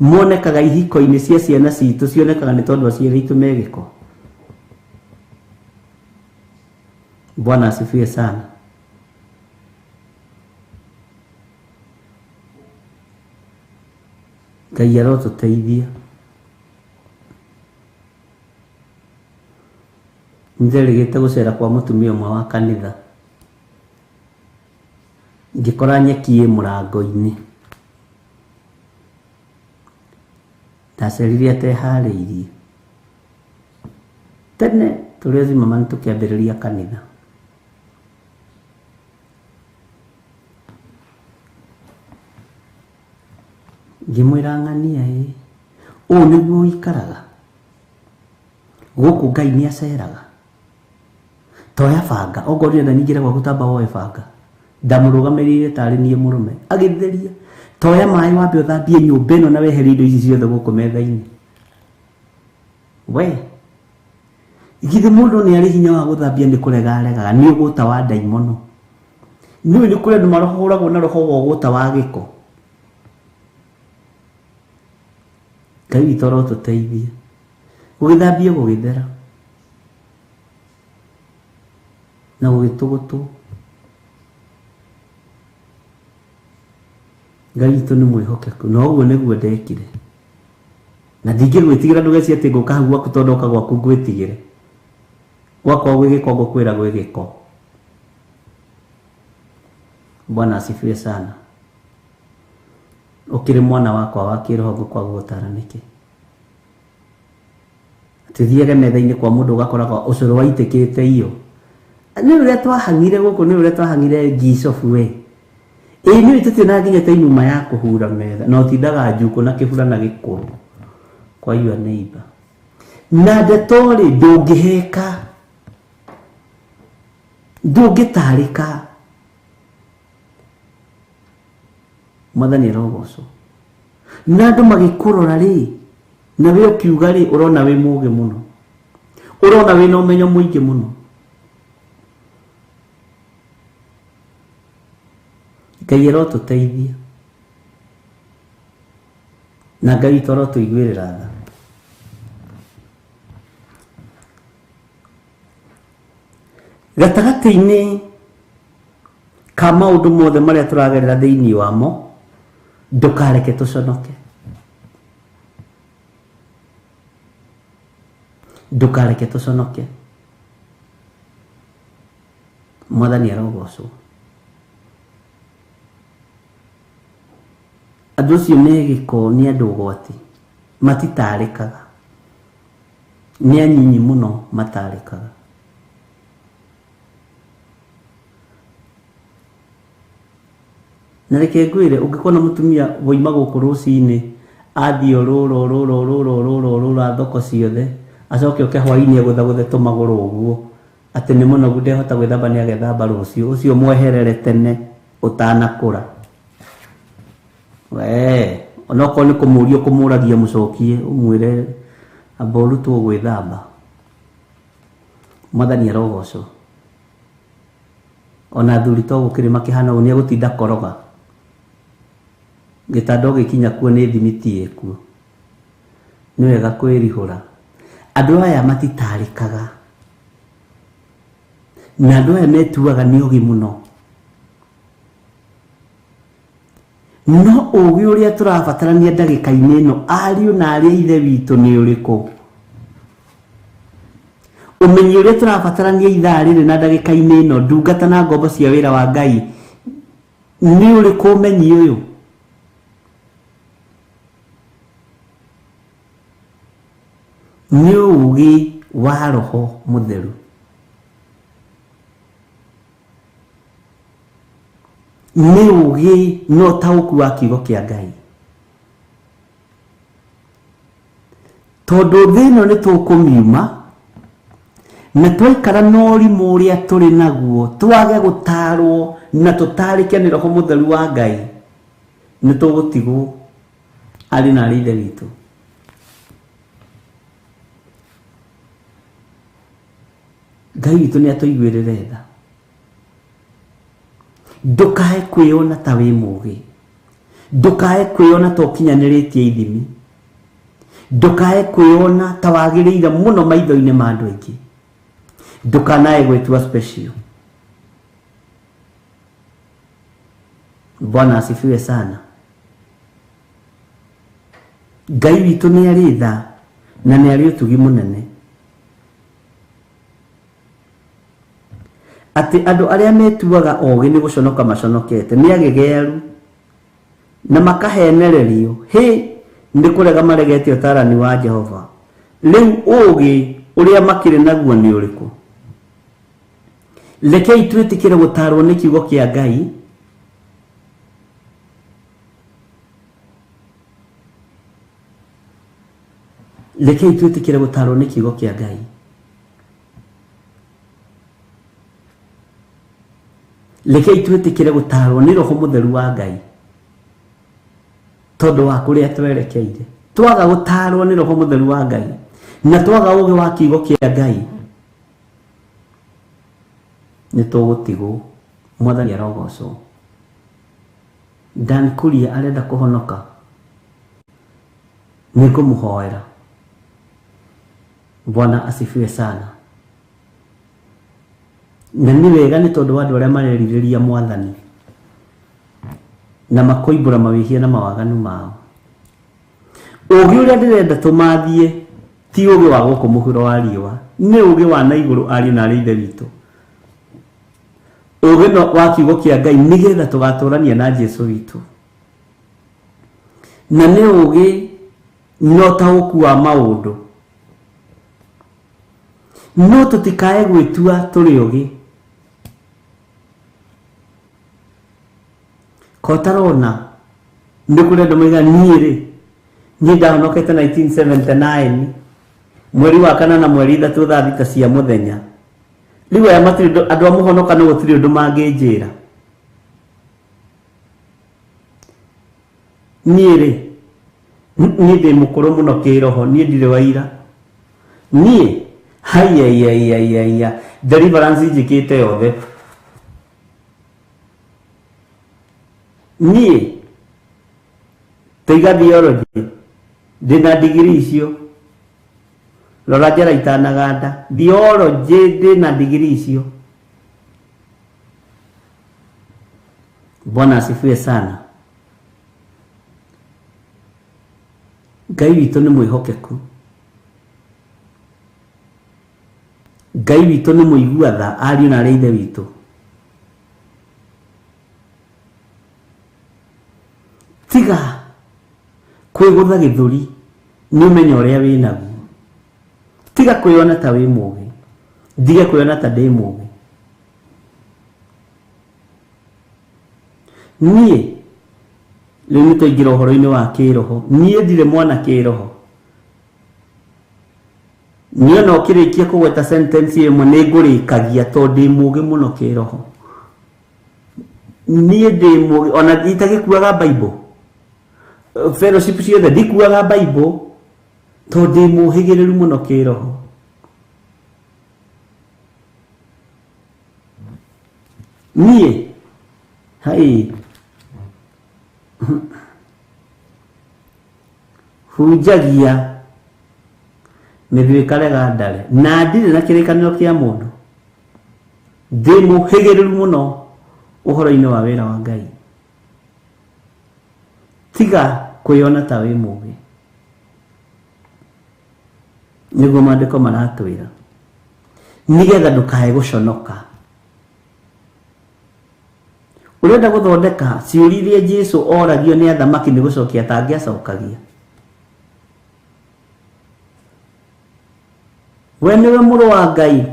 [SPEAKER 6] monekaga ihiko-inĩ cia ciana citũ cionekaga nĩ tondũ aciari aitũ me gĩko. Bwana asifiwe sana. Ngai arotũteithia. Nĩnderĩgĩte gũcera kwa mũtumia ũmwe wa kanitha. Ngĩkora nyeki ĩ mũrango-inĩ. Ndacerire ateharĩirie. Tene tũrĩ azima mani tũkĩambĩrĩria kanitha. Ngĩmwĩra ng'ania ĩ, ũũ nĩguo ũikaraga? Gũkũ Ngai nĩ aceraga. Toya banga, ongorwo ndĩrenda nyingĩre gwaku tamba woe banga. Ndamũrũgamĩrĩire tarĩ niĩ mũrũme. Agĩtheria. Toya maĩ wambe ũthambie nyũmba ĩno na weherie indo ici ciothe gũkũ metha-inĩ. We githĩ mũndũ nĩ arĩ hinya wa gũthambia nĩ kũrega aregaga nĩ ũgũta wa ndaimono. Nĩũĩ nĩ kũrĩ andũ marahũragwo na roho wa ũgũta wa gĩko. Ngai witũ arotũteithia. Gũgĩthambio gũgĩthera. Na gũgĩtũgũtwo. Ngai witũ nĩ mwĩhokeku na ũguo nĩguo ndekire. Na ndingĩgwĩtigĩra ndũgecirie atĩ ngũka hau gwaku tondũ ndoka gwaku ngwĩtigĩre. Gwakwa gwĩ gĩko ngũkwĩra gwĩ gĩko. Bwana asifiwe sana. Ũkĩrĩ mwana wakwa wa kĩroho ngũkwaga gũgũtara nĩkĩ? Atĩ ũthiage metha-inĩ kwa mũndũ ũgakoraga ũcũrũ waitĩkĩte iyo. Nĩ ũrĩa twahang'ire gũkũ, nĩ ũrĩa twahang'ire ngicobu we. Ĩĩ nĩ tũtiona nginya ta inuma ya kũhura metha na ũtindaga njukũ na kĩbura na gĩkũrũ kwa your neighbor. Na ndeto rĩ ndũngĩheka, ndũngĩtarĩka. Mwathani arogocwo. Na andũ magĩkũrora rĩ, na we ũkiuga rĩ, ũrona wĩ mũũgĩ mũno, ũrona wĩna ũmenyo mũingĩ mũno. Ngai arotũteithia na Ngai witũ arotũiguĩrĩra tha. Gatagatĩ-inĩ ka maũndũ mothe marĩa tũragerera thĩinĩ wamo, ndũkareke tũconoke. Ndũkareke tũconoke. Mwathani arogocwo. Andũ acio me gĩko nĩ andũ ũgwati, matitarĩkaga. Nĩ anyinyi mũno matarĩkaga. Na reke ngwĩre, ũngĩkona mũtumia woima gũkũ rũcinĩ athiĩ ũrũra ũrũra ũrũra ũrũra ũrũra thoko ciothe, acoke oke hwainĩ agũthagũthe tũmagũrũ ũguo atĩ nĩ mũnogu ndehota gwĩthamba nĩ agethamba rũciũ, ũcio mweherere tene ũtanakũra. We onokorwo nĩ kũmũria ũkũmũragia mũcokie ũmwĩre amba ũrutwo gwĩthamba. Mwathani arogocwo. Ona athuri to gũkĩrĩ makĩhana ũguo nĩ egũtinda koroga. Gĩtanda ũgĩkinya kuo nĩ thimiti ĩkuo. Nĩ wega kwĩrihũra. Andũ aya matitarĩkaga. Na andũ aya metuaga nĩ ogĩ mũno. No ũgĩ ũrĩa tũrabatarania ndagĩka-inĩ ĩno, ariũ na arĩ a ithe witũ nĩ ũrĩkũ? Ũmenyi ũrĩa tũrabatarania ithaa rĩrĩ na ndagĩka-inĩ ĩno, ndungata na ngombo cia wĩra wa Ngai, nĩ ũrĩkũ ũmenyi ũyũ? Nĩ ũgĩ wa Roho Mũtheru. Nĩ ũgĩ na ũtaũku wa kiugo kĩa Ngai. Tondũ thĩ ĩno nĩ tũkũmiuma, na twaikara na ũrimũ ũrĩa tũrĩ naguo, twage gũtarwo na tũtarĩke nĩ Roho Mũtheru wa Ngai, nĩ tũgũtigwo arĩ na arĩ ithe witũ. Ngai witũ nĩ atũiguĩrĩre tha. Ndũkae kwĩyona ta wĩ mũũgĩ, ndũkae kwĩyona ta ũkinyanĩrĩtie ithimi, ndũkae kwĩyona ta wagĩrĩire mũno maitho-inĩ ma andũ aingĩ, ndũkanae gwĩtua special. Bwana asifiwe sana. Ngai witũ nĩ arĩ tha na nĩ arĩ ũtugi mũnene. Atĩ andũ arĩa metuaga ogĩ nĩ gũconoka maconokete, nĩ agegearu na makahenererio, hĩ nĩ kũrega maregete ũtarani wa Jehova. Rĩu ũgĩ ũrĩa makĩrĩ naguo nĩ ũrĩkũ? Rekei twĩtĩkĩre gũtarwo nĩ kiugo kĩa Ngai. Rekei twĩtĩkĩre gũtarwo nĩ kiugo kĩa Ngai. Rekei twĩtĩkĩre gũtarwo nĩ Roho Mũtheru wa Ngai tondũ wa kũrĩa twerekeire. Twaga gũtarwo nĩ Roho Mũtheru wa Ngai na twaga ũũgĩ wa kiugo kĩa Ngai nĩ tũgũtigwo. Mwathani arogocwo. Dan Kuria arenda kũhonoka, nĩngũmũhoera. Bwana asifiwe sana. Na nĩ wega nĩ tondũ wa andũ arĩa marerirĩria Mwathani na makoimbũra mawĩhia na mawaganu mao. Ũũgĩ ũrĩa ndĩrenda tũmathiĩ ti ũũgĩ wa gũkũ mũhuro wa riũa, nĩ ũũgĩ wa na igũrũ, ariũ na arĩ Ithe witũ. Ũũgĩ no wa kiugo kĩa Ngai nĩgetha tũgatũrania na Jesũ witũ. Na nĩ ũũgĩ na ũtaũku wa maũndũ. No tũtikae gwĩtua tũrĩ ũgĩ. Kotarona nĩ kũrĩ andũ maiga niĩ rĩ, niĩ ndahonokete 1979 mweri wa 4 na mweri 3 thaa 6 cia mũthenya. Rĩu aya matirĩ andũ a mũhonoka no gũtirĩ ũndũ mangĩnjĩra. Niĩ rĩ, niĩ ndĩ mũkũrũ mũno kĩroho, niĩ ndirĩ waira. Niĩ haiya deliverance njĩkĩte yothe. Niĩ tũiga theology ndĩna degree icio. Rora njara itanaganda. Theology ndĩna degree icio. Bwana asifiwe sana. Ngai witũ nĩ mwĩhokeku. Ngai witũ nĩ mũigua tha, ariũ na arĩ Ithe witũ. Tiga kwĩgũtha gĩthũri nĩ ũmenyo ũrĩa wĩ naguo. Tiga kwĩyona ta wĩ mũũgĩ, ndige kwĩyona ta ndĩ mũũgĩ. Niĩ rĩu nĩ twaingĩra ũhoro-inĩ wa kĩroho. Niĩ ndirĩ mwana kĩroho. Niĩ ona ũkĩrĩkia kũgweta sentence ĩmwe nĩ ngũrĩkagia tondũ ndĩ mũũgĩ mũno kĩroho. Niĩ ndĩ mũũgĩ ona itagĩkuaga Bible. Fellowship ciothe ndikuaga Bible tondũ ndĩ mũhĩgĩrĩru mũno kĩroho. Niĩ hai hunjagia mĩthiĩ ĩkarega ndare na ndirĩ na kĩrĩkanĩro kĩa mũndũ. Ndĩ mũhĩgĩrĩru mũno ũhoro-inĩ wa wĩra wa Ngai. Tiga kwĩyona ta wĩ mũũgĩ. Nĩguo maandĩko maratwĩra nĩgetha ndũkae gũconoka. Ũrenda gũthondeka ciũria iria Jesũ oragio nĩ athamaki nĩ gũcokia atangĩacokagia. We nĩwe mũrũ wa Ngai.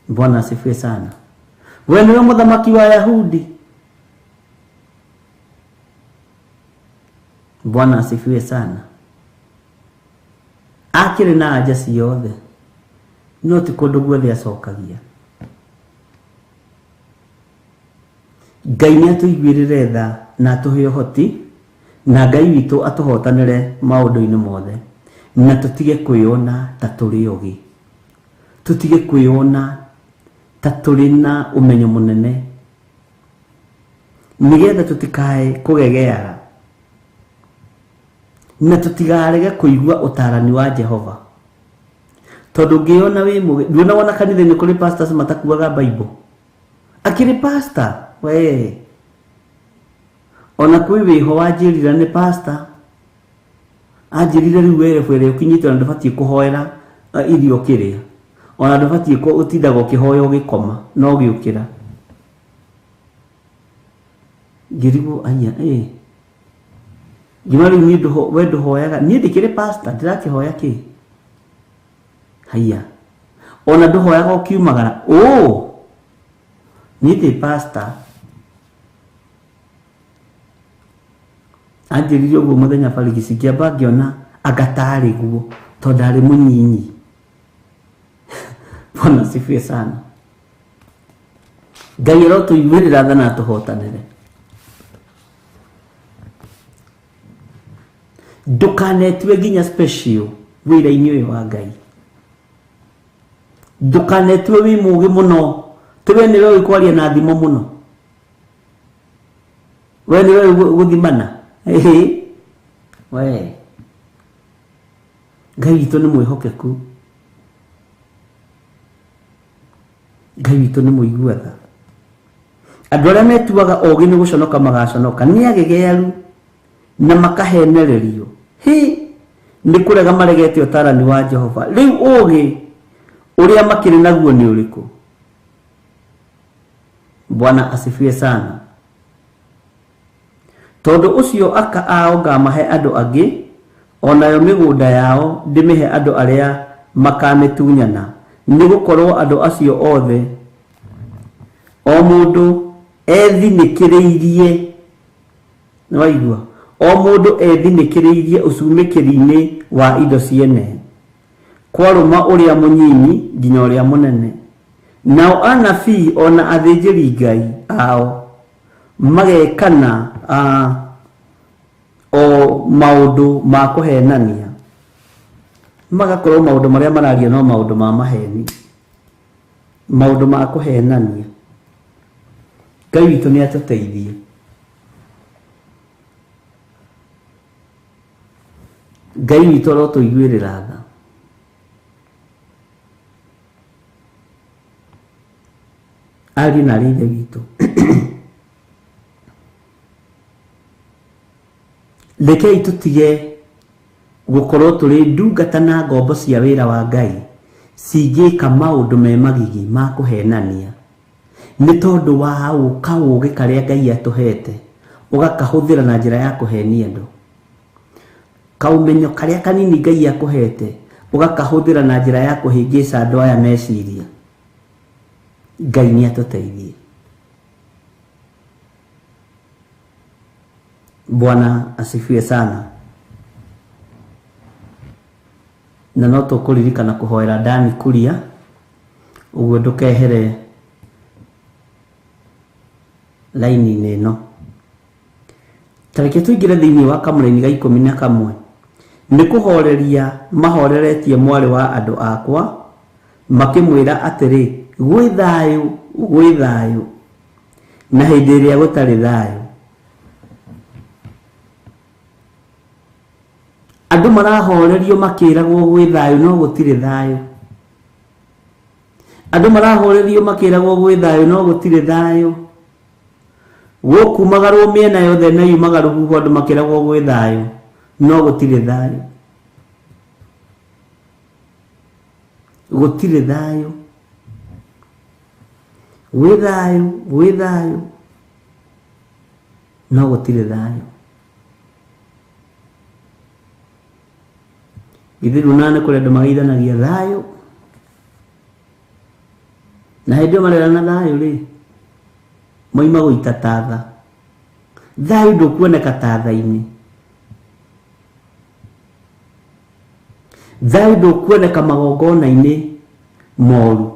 [SPEAKER 6] Bwana asifiwe sana. We nĩwe mũthamaki wa Yahudi. Bwana asifiwe sana. Akĩrĩ na anja ciothe no ti kũndũ guothe acokagia. Ngai nĩ atũiguĩrĩre tha na atũhe ũhoti, na Ngai witũ atũhotanĩre maũndũ-inĩ mothe, na tũtige kwĩyona ta tũrĩ ogĩ, tũtige kwĩyona ta tũrĩ na ũmenyo mũnene, nĩgetha tũtikae kũgegeara na tũtikarege kũigua ũtarani wa Jehova. Tondũ ũngĩona wĩ mũgĩ, nduona wona kanitha-inĩ kũrĩ pastors matakuaga Bible. Akĩrĩ pastor we, ona kwĩ wĩho wanjĩrire nĩ pastor anjĩrire rĩu werebu ĩrĩa ũkinyĩte ona ndũbatiĩ kũhoera irio ũkĩrĩa, ona ndũbatiĩ ũtindaga ũkĩhoya ũgĩkoma no ũgĩũkĩra. Ngĩrigwo aya ngiuga rĩu niĩ we ndũhoyaga, niĩ ndĩkĩrĩ pastor ndĩrakĩhoya kĩ? Haiya, ona ndũhoyaga ũkiumagara? Ũ niĩ ndĩ pastor. Anjĩrire ũguo mũthenya barigici, ngĩamba ngĩona anga tarĩ guo tondũ ndarĩ mũnyinyi. Bwana asifiwe sana. Ngai arotũiguĩrĩra tha na atũhotanĩre. Ndũkanetue nginya special wĩra-inĩ ũyũ wa Ngai. Ndũkanetue wĩ mũũgĩ mũno, tĩ we nĩwe ũĩ kwaria na thimo mũno, we nĩwe ũĩ gũthimana. Ĩhĩ, we Ngai witũ nĩ mwĩhokeku, Ngai witũ nĩ mũigua tha. Andũ arĩa metuaga ogĩ nĩ gũconoka magaconoka, nĩ agegearu na makahenererio. Hĩ, nĩ kũrega maregete ũtarani wa Jehova. Rĩu ũgĩ ũrĩa makĩrĩ naguo nĩ ũrĩkũ? Bwana asifiwe sana. Tondũ ũcio aka ao ngamahe andũ angĩ, onayo mĩgũnda yao ndĩmĩhe andũ arĩa makamĩtunyana, nĩ gũkorwo andũ acio othe o mũndũ ethinĩkĩrĩirie, nĩwaigua, o mũndũ ethinĩkĩrĩirie ũcumĩkĩri-inĩ wa indo ciene, kwarũma ũrĩa mũnyinyi nginya ũrĩa mũnene. Nao anabii ona athĩnjĩri Ngai ao magekana o maũndũ ma kũhenania, magakorwo maũndũ marĩa mararia no maũndũ ma maheni, maũndũ ma kũhenania. Ngai witũ nĩ atũteithie. Ngai witũ arotũiguĩrĩra tha. Ariũ na arĩ ithe witũ, rekei tũtige gũkorwo tũrĩ ndungata na ngombo cia wĩra wa Ngai cingĩka maũndũ me magigi ma kũhenania, nĩ tondũ wa kaũgĩ karĩa Ngai atũhete ũgakahũthĩra na njĩra ya kũhenia andũ. Kaũmenyo karĩa kanini Ngai akũhete ũgakahũthĩra na njĩra ya kũhĩngĩca andũ aya meciria. Ngai nĩ atũteithie. Bwana asifiwe sana. Na no tũkũririkana kũhoera Dani Kuria, ũguo ndũkehere laini-inĩ ĩno. Tareke tũingĩre thĩinĩ wa kamũraini ga 11. Nĩ kũhoreria mahoreretie mwarĩ wa andũ akwa, makĩmwĩra atĩrĩ, gwĩ thayũ, gwĩ thayũ, na hĩndĩ ĩrĩa gũtarĩ thayũ. Andũ marahorerio makĩragwo gwĩ thayũ, no gũtirĩ thayũ. Andũ marahorerio makĩragwo gwĩ thayũ, no gũtirĩ thayũ. Gũkumagarwo mĩena yothe na yumaga rũhuho, andũ makĩragwo gwĩ thayũ, no gũtirĩ thayũ. Gũtirĩ thayũ. Gwĩ thayũ, gwĩ thayũ, no gũtirĩ thayũ. Githĩ ndũnaga nĩ kũrĩ andũ mageithanagia thayũ, na hĩndĩ ĩyo marerana thayũ rĩ, moima gũita tatha. Thayũ ndũkuoneka tatha-inĩ. Thayũ ndũkuoneka magongona-inĩ moru.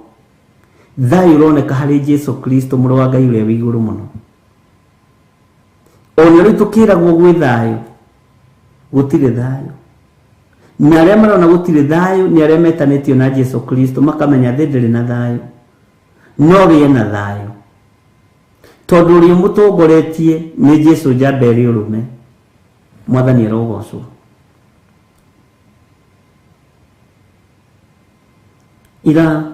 [SPEAKER 6] Thayũ ũroneka harĩ Jesu Kristo, mũrũ wa Ngai ũrĩa wĩ igũrũ mũno. Ona rĩu tũkĩragwo gwĩ thayũ, gũtirĩ thayũ. Na arĩa marona gũtirĩ thayũ nĩ arĩa metanĩtio na Jesu Kristo, makamenya thĩ ndĩrĩ na thayũ, no gĩe na thayũ tondũ ũrĩa ũmũtongoretie nĩ Jesu njamba ĩrĩ ũrũme. Mwathani arogocwo. Ira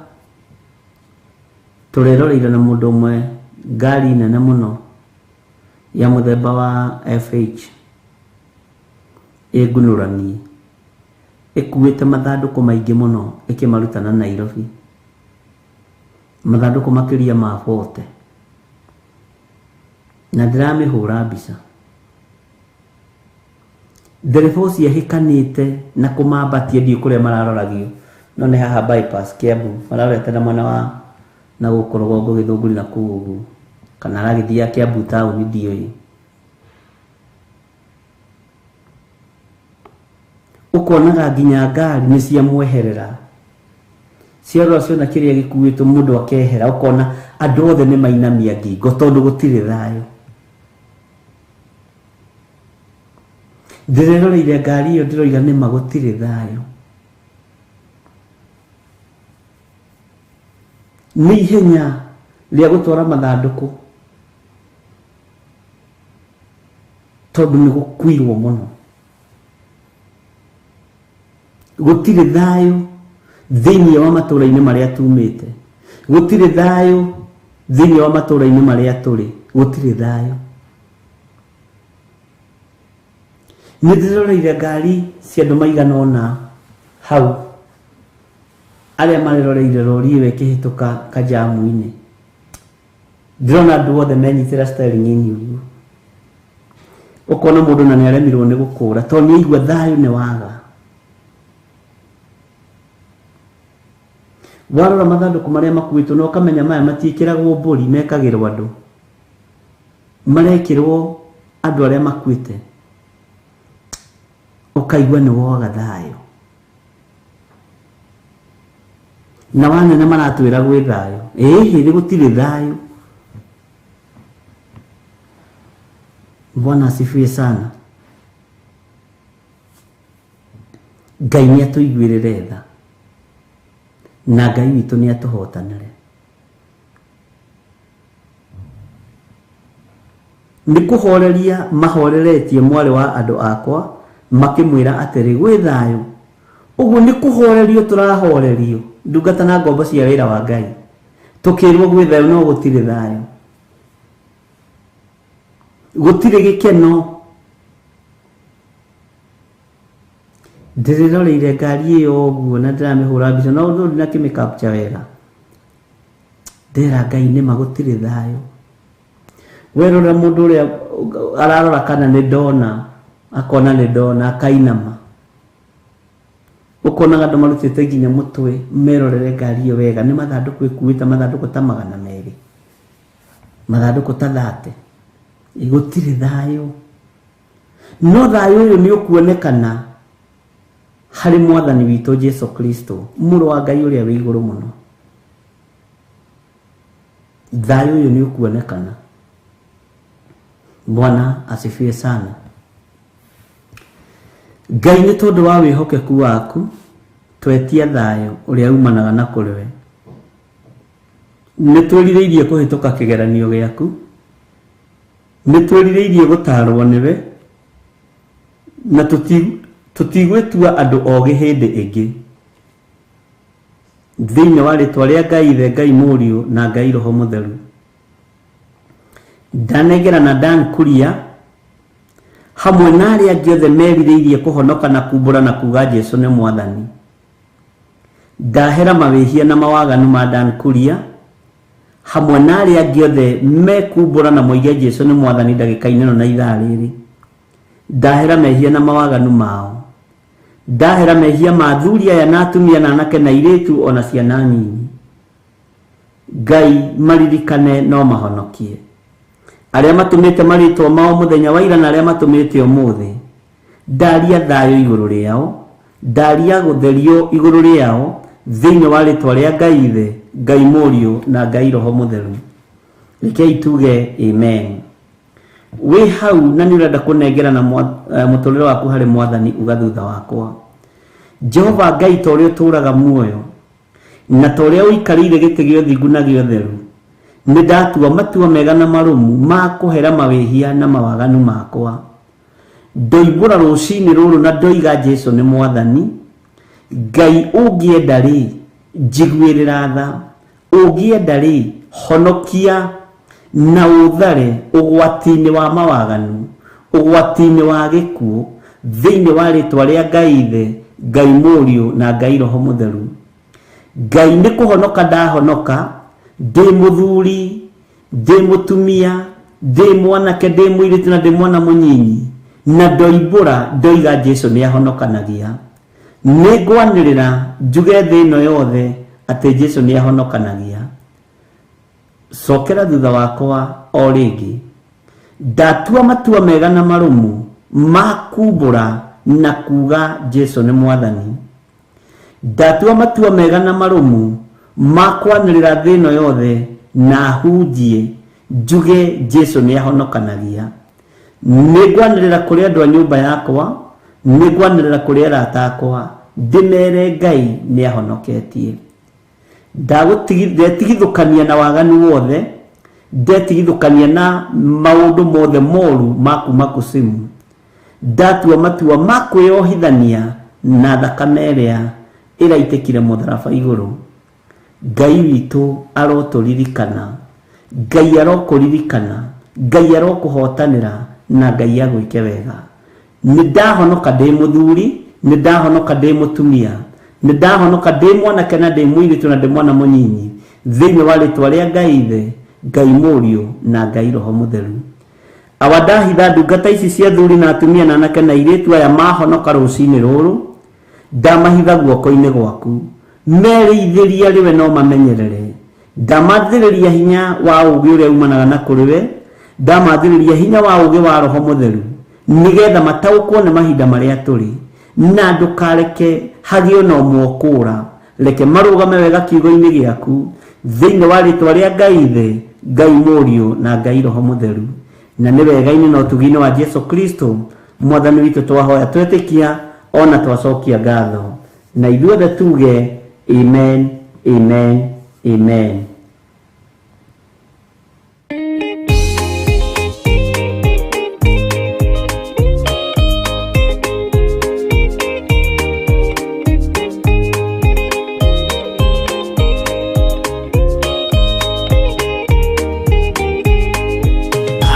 [SPEAKER 6] tũreroreire na mũndũ ũmwe ngari nene mũno ya mũthemba wa FH ĩngunũranie, ĩkuĩte mathandũkũ maingĩ mũno ĩkĩmaruta na Nairobi, mathandũkũ makĩria ma 40, na ndĩramĩhũra mbica. Ndereba ũcio ahĩkanĩte na kũmambatia, ndiũĩ kũrĩa mararoragio, no nĩ haha bypass Kiambu, mararorete na mwena wa na gũkũ rũgongo Gĩthũngũri na kũu ũguo, kana aragĩthiaga Kiambu taũni, ndiũĩ. Ũkonaga nginya ngari nĩ ciamweherera, Ciarora ciona kĩrĩa gĩkuĩtwo mũndũ akehera, ũkona andũ othe nĩ mainamia ngingo tondũ gũtirĩ thayũ. Ndĩreroreire ngari ĩyo ndĩroiga nĩma gũtirĩ thayũ. Nĩ ihenya rĩa gũtwara mathandũkũ tondũ nĩ gũkuirwo mũno. Gũtirĩ thayũ thĩinĩ wa matũũra-inĩ marĩa tumĩte, gũtirĩ thayũ thĩinĩ wa matũũra-inĩ marĩa tũrĩ, gũtirĩ thayũ. Nĩ ndĩroreire ngari cia andũ maigana ũna hau arĩa mareroreire rori ĩyo ĩkĩhĩtũka kajamu-inĩ. Ndĩrona andũ othe menyitĩra steering-inĩ ũguo, ũkona mũndũ na nĩ aremirwo nĩ gũkũra tondũ nĩ aigua thayũ nĩ waga. Warora mathandũkũ marĩa makuĩtwo na ũkamenya maya matiĩkĩragwo mbũri, mekagĩrwo andũ, marekĩrwo andũ arĩa makuĩte, ũkaigua nĩ woga thayũ. Na wanene maratwĩra gwĩ thayũ, ĩhĩ nĩ gũtirĩ thayũ. Bwana asifiwe sana. Ngai nĩ atũiguĩrĩre tha na Ngai witũ nĩ atũhotanĩre. Nĩ kũhoreria mahoreretie mwarĩ wa andũ akwa makĩmwĩra atĩrĩ, gwĩ thayũ. Ũguo nĩ kũhorerio tũrahorerio ndungata na ngombo cia wĩra wa Ngai, tũkĩrwo gwĩ thayũ, no gũtirĩ thayũ, gũtirĩ gĩkeno. Ndĩrĩroreire ngari ĩyo ũguo na ndĩramĩhũra mbica, no ũndũ ndinakĩmĩ capture wega. Ndera Ngai nĩma gũtirĩ thayũ. Werora mũndũ ũrĩa ararora kana nĩ ndona, akona nĩ ndona, akainama. Ũkonaga andũ marutĩte nginya mũtwe merorere ngari ĩyo wega. Nĩ mathandũkũ ĩkuĩte, mathandũkũ ta 200, mathandũkũ ta 30. Gũtirĩ thayũ. No thayũ ũyũ nĩ ũkuonekana harĩ mwathani witũ Jesu Kristo, mũrũ wa Ngai ũrĩa wĩ igũrũ mũno. Thayũ ũyũ nĩ ũkuonekana. Bwana asifiwe sana. Ngai nĩ tondũ wa wĩhokeku waku twetia thayũ ũrĩa umanaga na kũrĩ we. Nĩ twĩrirĩirie kũhĩtũka kĩgeranio gĩaku, nĩ twĩrirĩirie gũtaarwo nĩwe, na tũtigwĩtua andũ ogĩ hĩndĩ ĩngĩ. Thĩinĩ wa rĩtwa rĩa Ngai Ithe, Ngai Mũriũ na Ngai Roho Mũtheru, ndanengera na Dan Kuria hamwe na arĩa angĩ othe merirĩirie kũhonoka na kumbũra na kuga Jesu nĩ mwathani. Ndahera mawĩhia na mawaganu ma Dan Kuria hamwe na arĩa angĩ othe mekumbũra na moige Jesu nĩ mwathani ndagĩka-inĩ ĩno na ithaa rĩrĩ. Ndahera mehia na mawaganu mao. Ndahera mehia ma athuri aya na atumia na anake na airĩtu ona ciana nyinyi. Ngai maririkane no mahonokie. Arĩa matũmĩte marĩtwa mao mũthenya wa ira na arĩa matũmĩte ũmũthĩ, ndaria thayũ igũrũ rĩao, ndaria gũtherio igũrũ rĩao, thĩinĩ wa rĩtwa rĩa Ngai Ithe, Ngai Mũriũ na Ngai Roho Mũtheru. Rekei tuge amen. Wĩ hau na nĩ ũrenda kũnengera na mũtũrĩre waku harĩ mwathani, uga thutha wakwa. Jehova Ngai, ta ũrĩa ũtũũraga muoyo na ta ũrĩa ũikarĩire gĩtĩ gĩa ũthingu na gĩa ũtheru, nĩ ndatua matua mega na marũmu ma kũhera mawĩhia na mawaganu makwa. Ndoimbũra rũcinĩ rũrũ na ndoiga Jesu nĩ mwathani. Ngai ũngĩenda rĩ, njiguĩrĩra tha. Ũngĩenda rĩ, honokia na ũthare ũgwati-inĩ wa mawaganu, ũgwati-inĩ wa gĩkuũ, thĩinĩ wa rĩtwa rĩa Ngai Ithe, Ngai Mũriũ na Ngai Roho Mũtheru. Ngai nĩ kũhonoka ndahonoka, ndĩ mũthuri, ndĩ mũtumia, ndĩ mwanake, ndĩ mũirĩtu na ndĩ mwana mũnyinyi, na ndoimbũra ndoiga Jesu nĩ ahonokanagia. Nĩ ngwanĩrĩra njuge thĩ ĩno yothe atĩ Jesu nĩ ahonokanagia. Cokera thutha wakwa o rĩngĩ. Ndatua matua mega na marũmu ma kumbũra na kuga Jesu nĩ mwathani. Ndatua matua mega na marũmu ma kwanĩrĩra thĩ ĩno yothe na hunjie njuge Jesu nĩ ahonokanagia. Nĩ ngwanĩrĩra kũrĩ andũ a nyũmba yakwa, nĩ ngwanĩrĩra kũrĩ arata akwa, ndĩmere Ngai nĩ ahonoketie. Ndetigithũkania na waganu wothe, ndetigithũkania na maũndũ mothe moru ma kuma kusimu. Ndatua matua ma kwĩyohithania na thakame ĩrĩa ĩraitĩkire mũtharaba igũrũ. Ngai witũ arotũririkana, Ngai arokũririkana, Ngai arokũhotanĩra na Ngai agwĩke wega. Nĩ ndahonoka ndĩ mũthuri, nĩ ndahonoka ndĩ mũtumia, nĩ ndahonoka ndĩ mwanake na ndĩ mũirĩtu na ndĩ mwana mũnyinyi, thĩinĩ wa rĩtwa rĩa Ngai Ithe, Ngai Mũriũ na Ngai Roho Mũtheru. Awa ndahitha ndungata ici cia athuri na atumia na anake na airĩtu aya mahonoka rũcinĩ rũrũ, ndamahitha guoko-inĩ gwaku, merĩithĩria rĩwe no mamenyerere. Ndamathĩrĩria hinya wa ũũgĩ ũrĩa umanaga na kũrĩ we, ndamathĩrĩria hinya wa ũũgĩ wa Roho Mũtheru, nĩgetha mataũkwo nĩ mahinda marĩa tũrĩ, na ndũkareke hagĩe na ũmwe ũkũũra. Reke marũgame wega kiugo-inĩ gĩaku, thĩinĩ wa rĩtwa rĩa Ngai Ithe, Ngai Mũriũ na Ngai Roho Mũtheru. Na nĩ wega-inĩ na ũtugi-inĩ wa Jesu Kristo Mwathani witũ twahoya twetĩkia ona twacokia ngatho, na ithuothe tuge amen, amen, amen.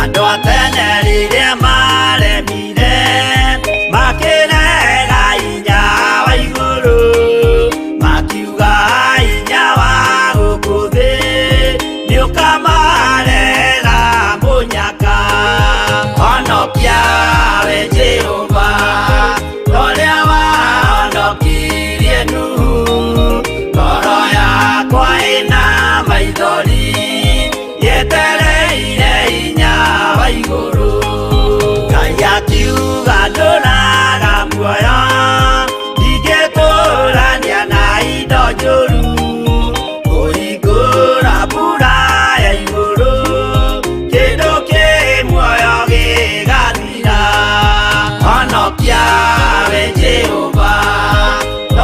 [SPEAKER 1] Andũ a tene rĩrĩa maremire, makĩrega hinya wa igũrũ, makiuga hinya wa gũkũ thĩ nĩũkamarega mũnyaka. Honokia we Jehova, ũrĩa wahonokirie Nuhu, ngoro yakwa ĩna maithori, yetereire hinya wa igũrũ. Ngai akiuga ndũraga muoyo, ndingĩtũrania na indo njũru, kũhingũra mbura ya igũrũ, kĩndũ kĩ muoyo gĩgathira. Honokia we Jehova,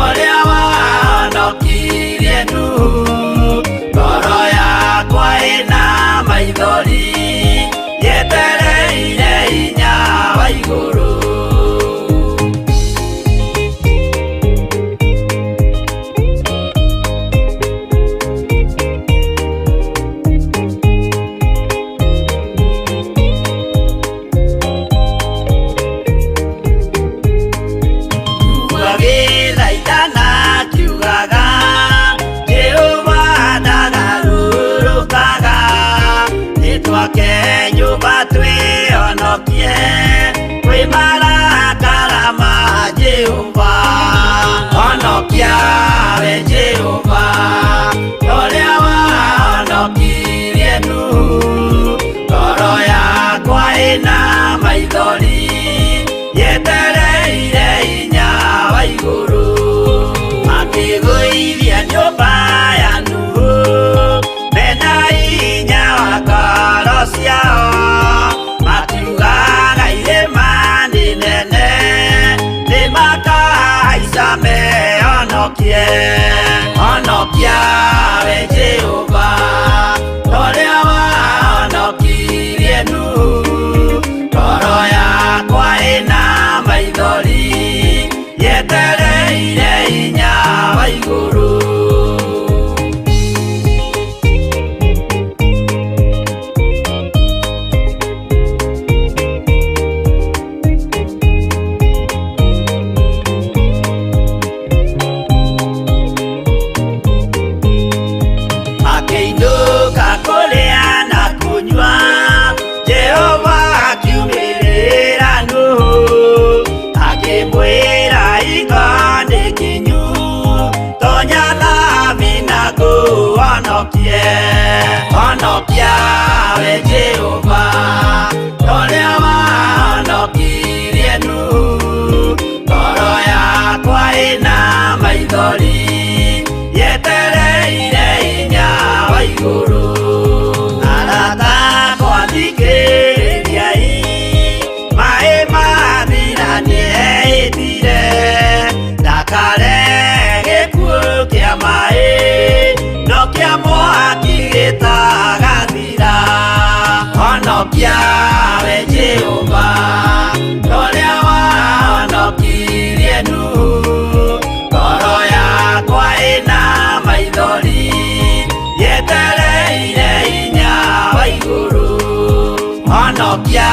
[SPEAKER 1] ũrĩa wahonokirie Nuhu, ngoro yakwa ĩna maithori, yetereire hinya wa igũrũ. Agĩthaithana akiugaga, Jehova ndagarũrũkaga, nĩtwake nyũmba twĩhonokie kwĩ marakara ma Jehova. Honokia we Jehova, ũrĩa wahonokirie Nuhu, ngoro yakwa ĩna maithori, yetereire hinya wa igũrũ. Makĩgũithia nyũmba ya Nuhu, mena hinya wa ngoro ciao, makiugaga irĩma nĩ nene, nĩmakahaica mehonokie. Honokia we Jehova, ũrĩa wahonokirie Nuhu, ngoro yakwa ĩna maithori, yetereire hinya wa igũrũ. Makĩinũka kũrĩa na kũnyua, Jehova akiumĩrĩra Nuhu, akĩmwĩra hingo nĩ kinyu, tonya thabina ngũhonokie. Honokia we Jehova, ũrĩa wahonokirie Nuhu, ngoro yakwa ĩna maithori, mathira nĩeĩtire ndakare gĩkuũ kĩa maĩ no kĩa mwaki gĩtagathira. Honokia we Jehova torĩa wahonokirie Nuhu. Ngoro yakwa ĩna maithori yetereire hinya wa igũrũ. Honokia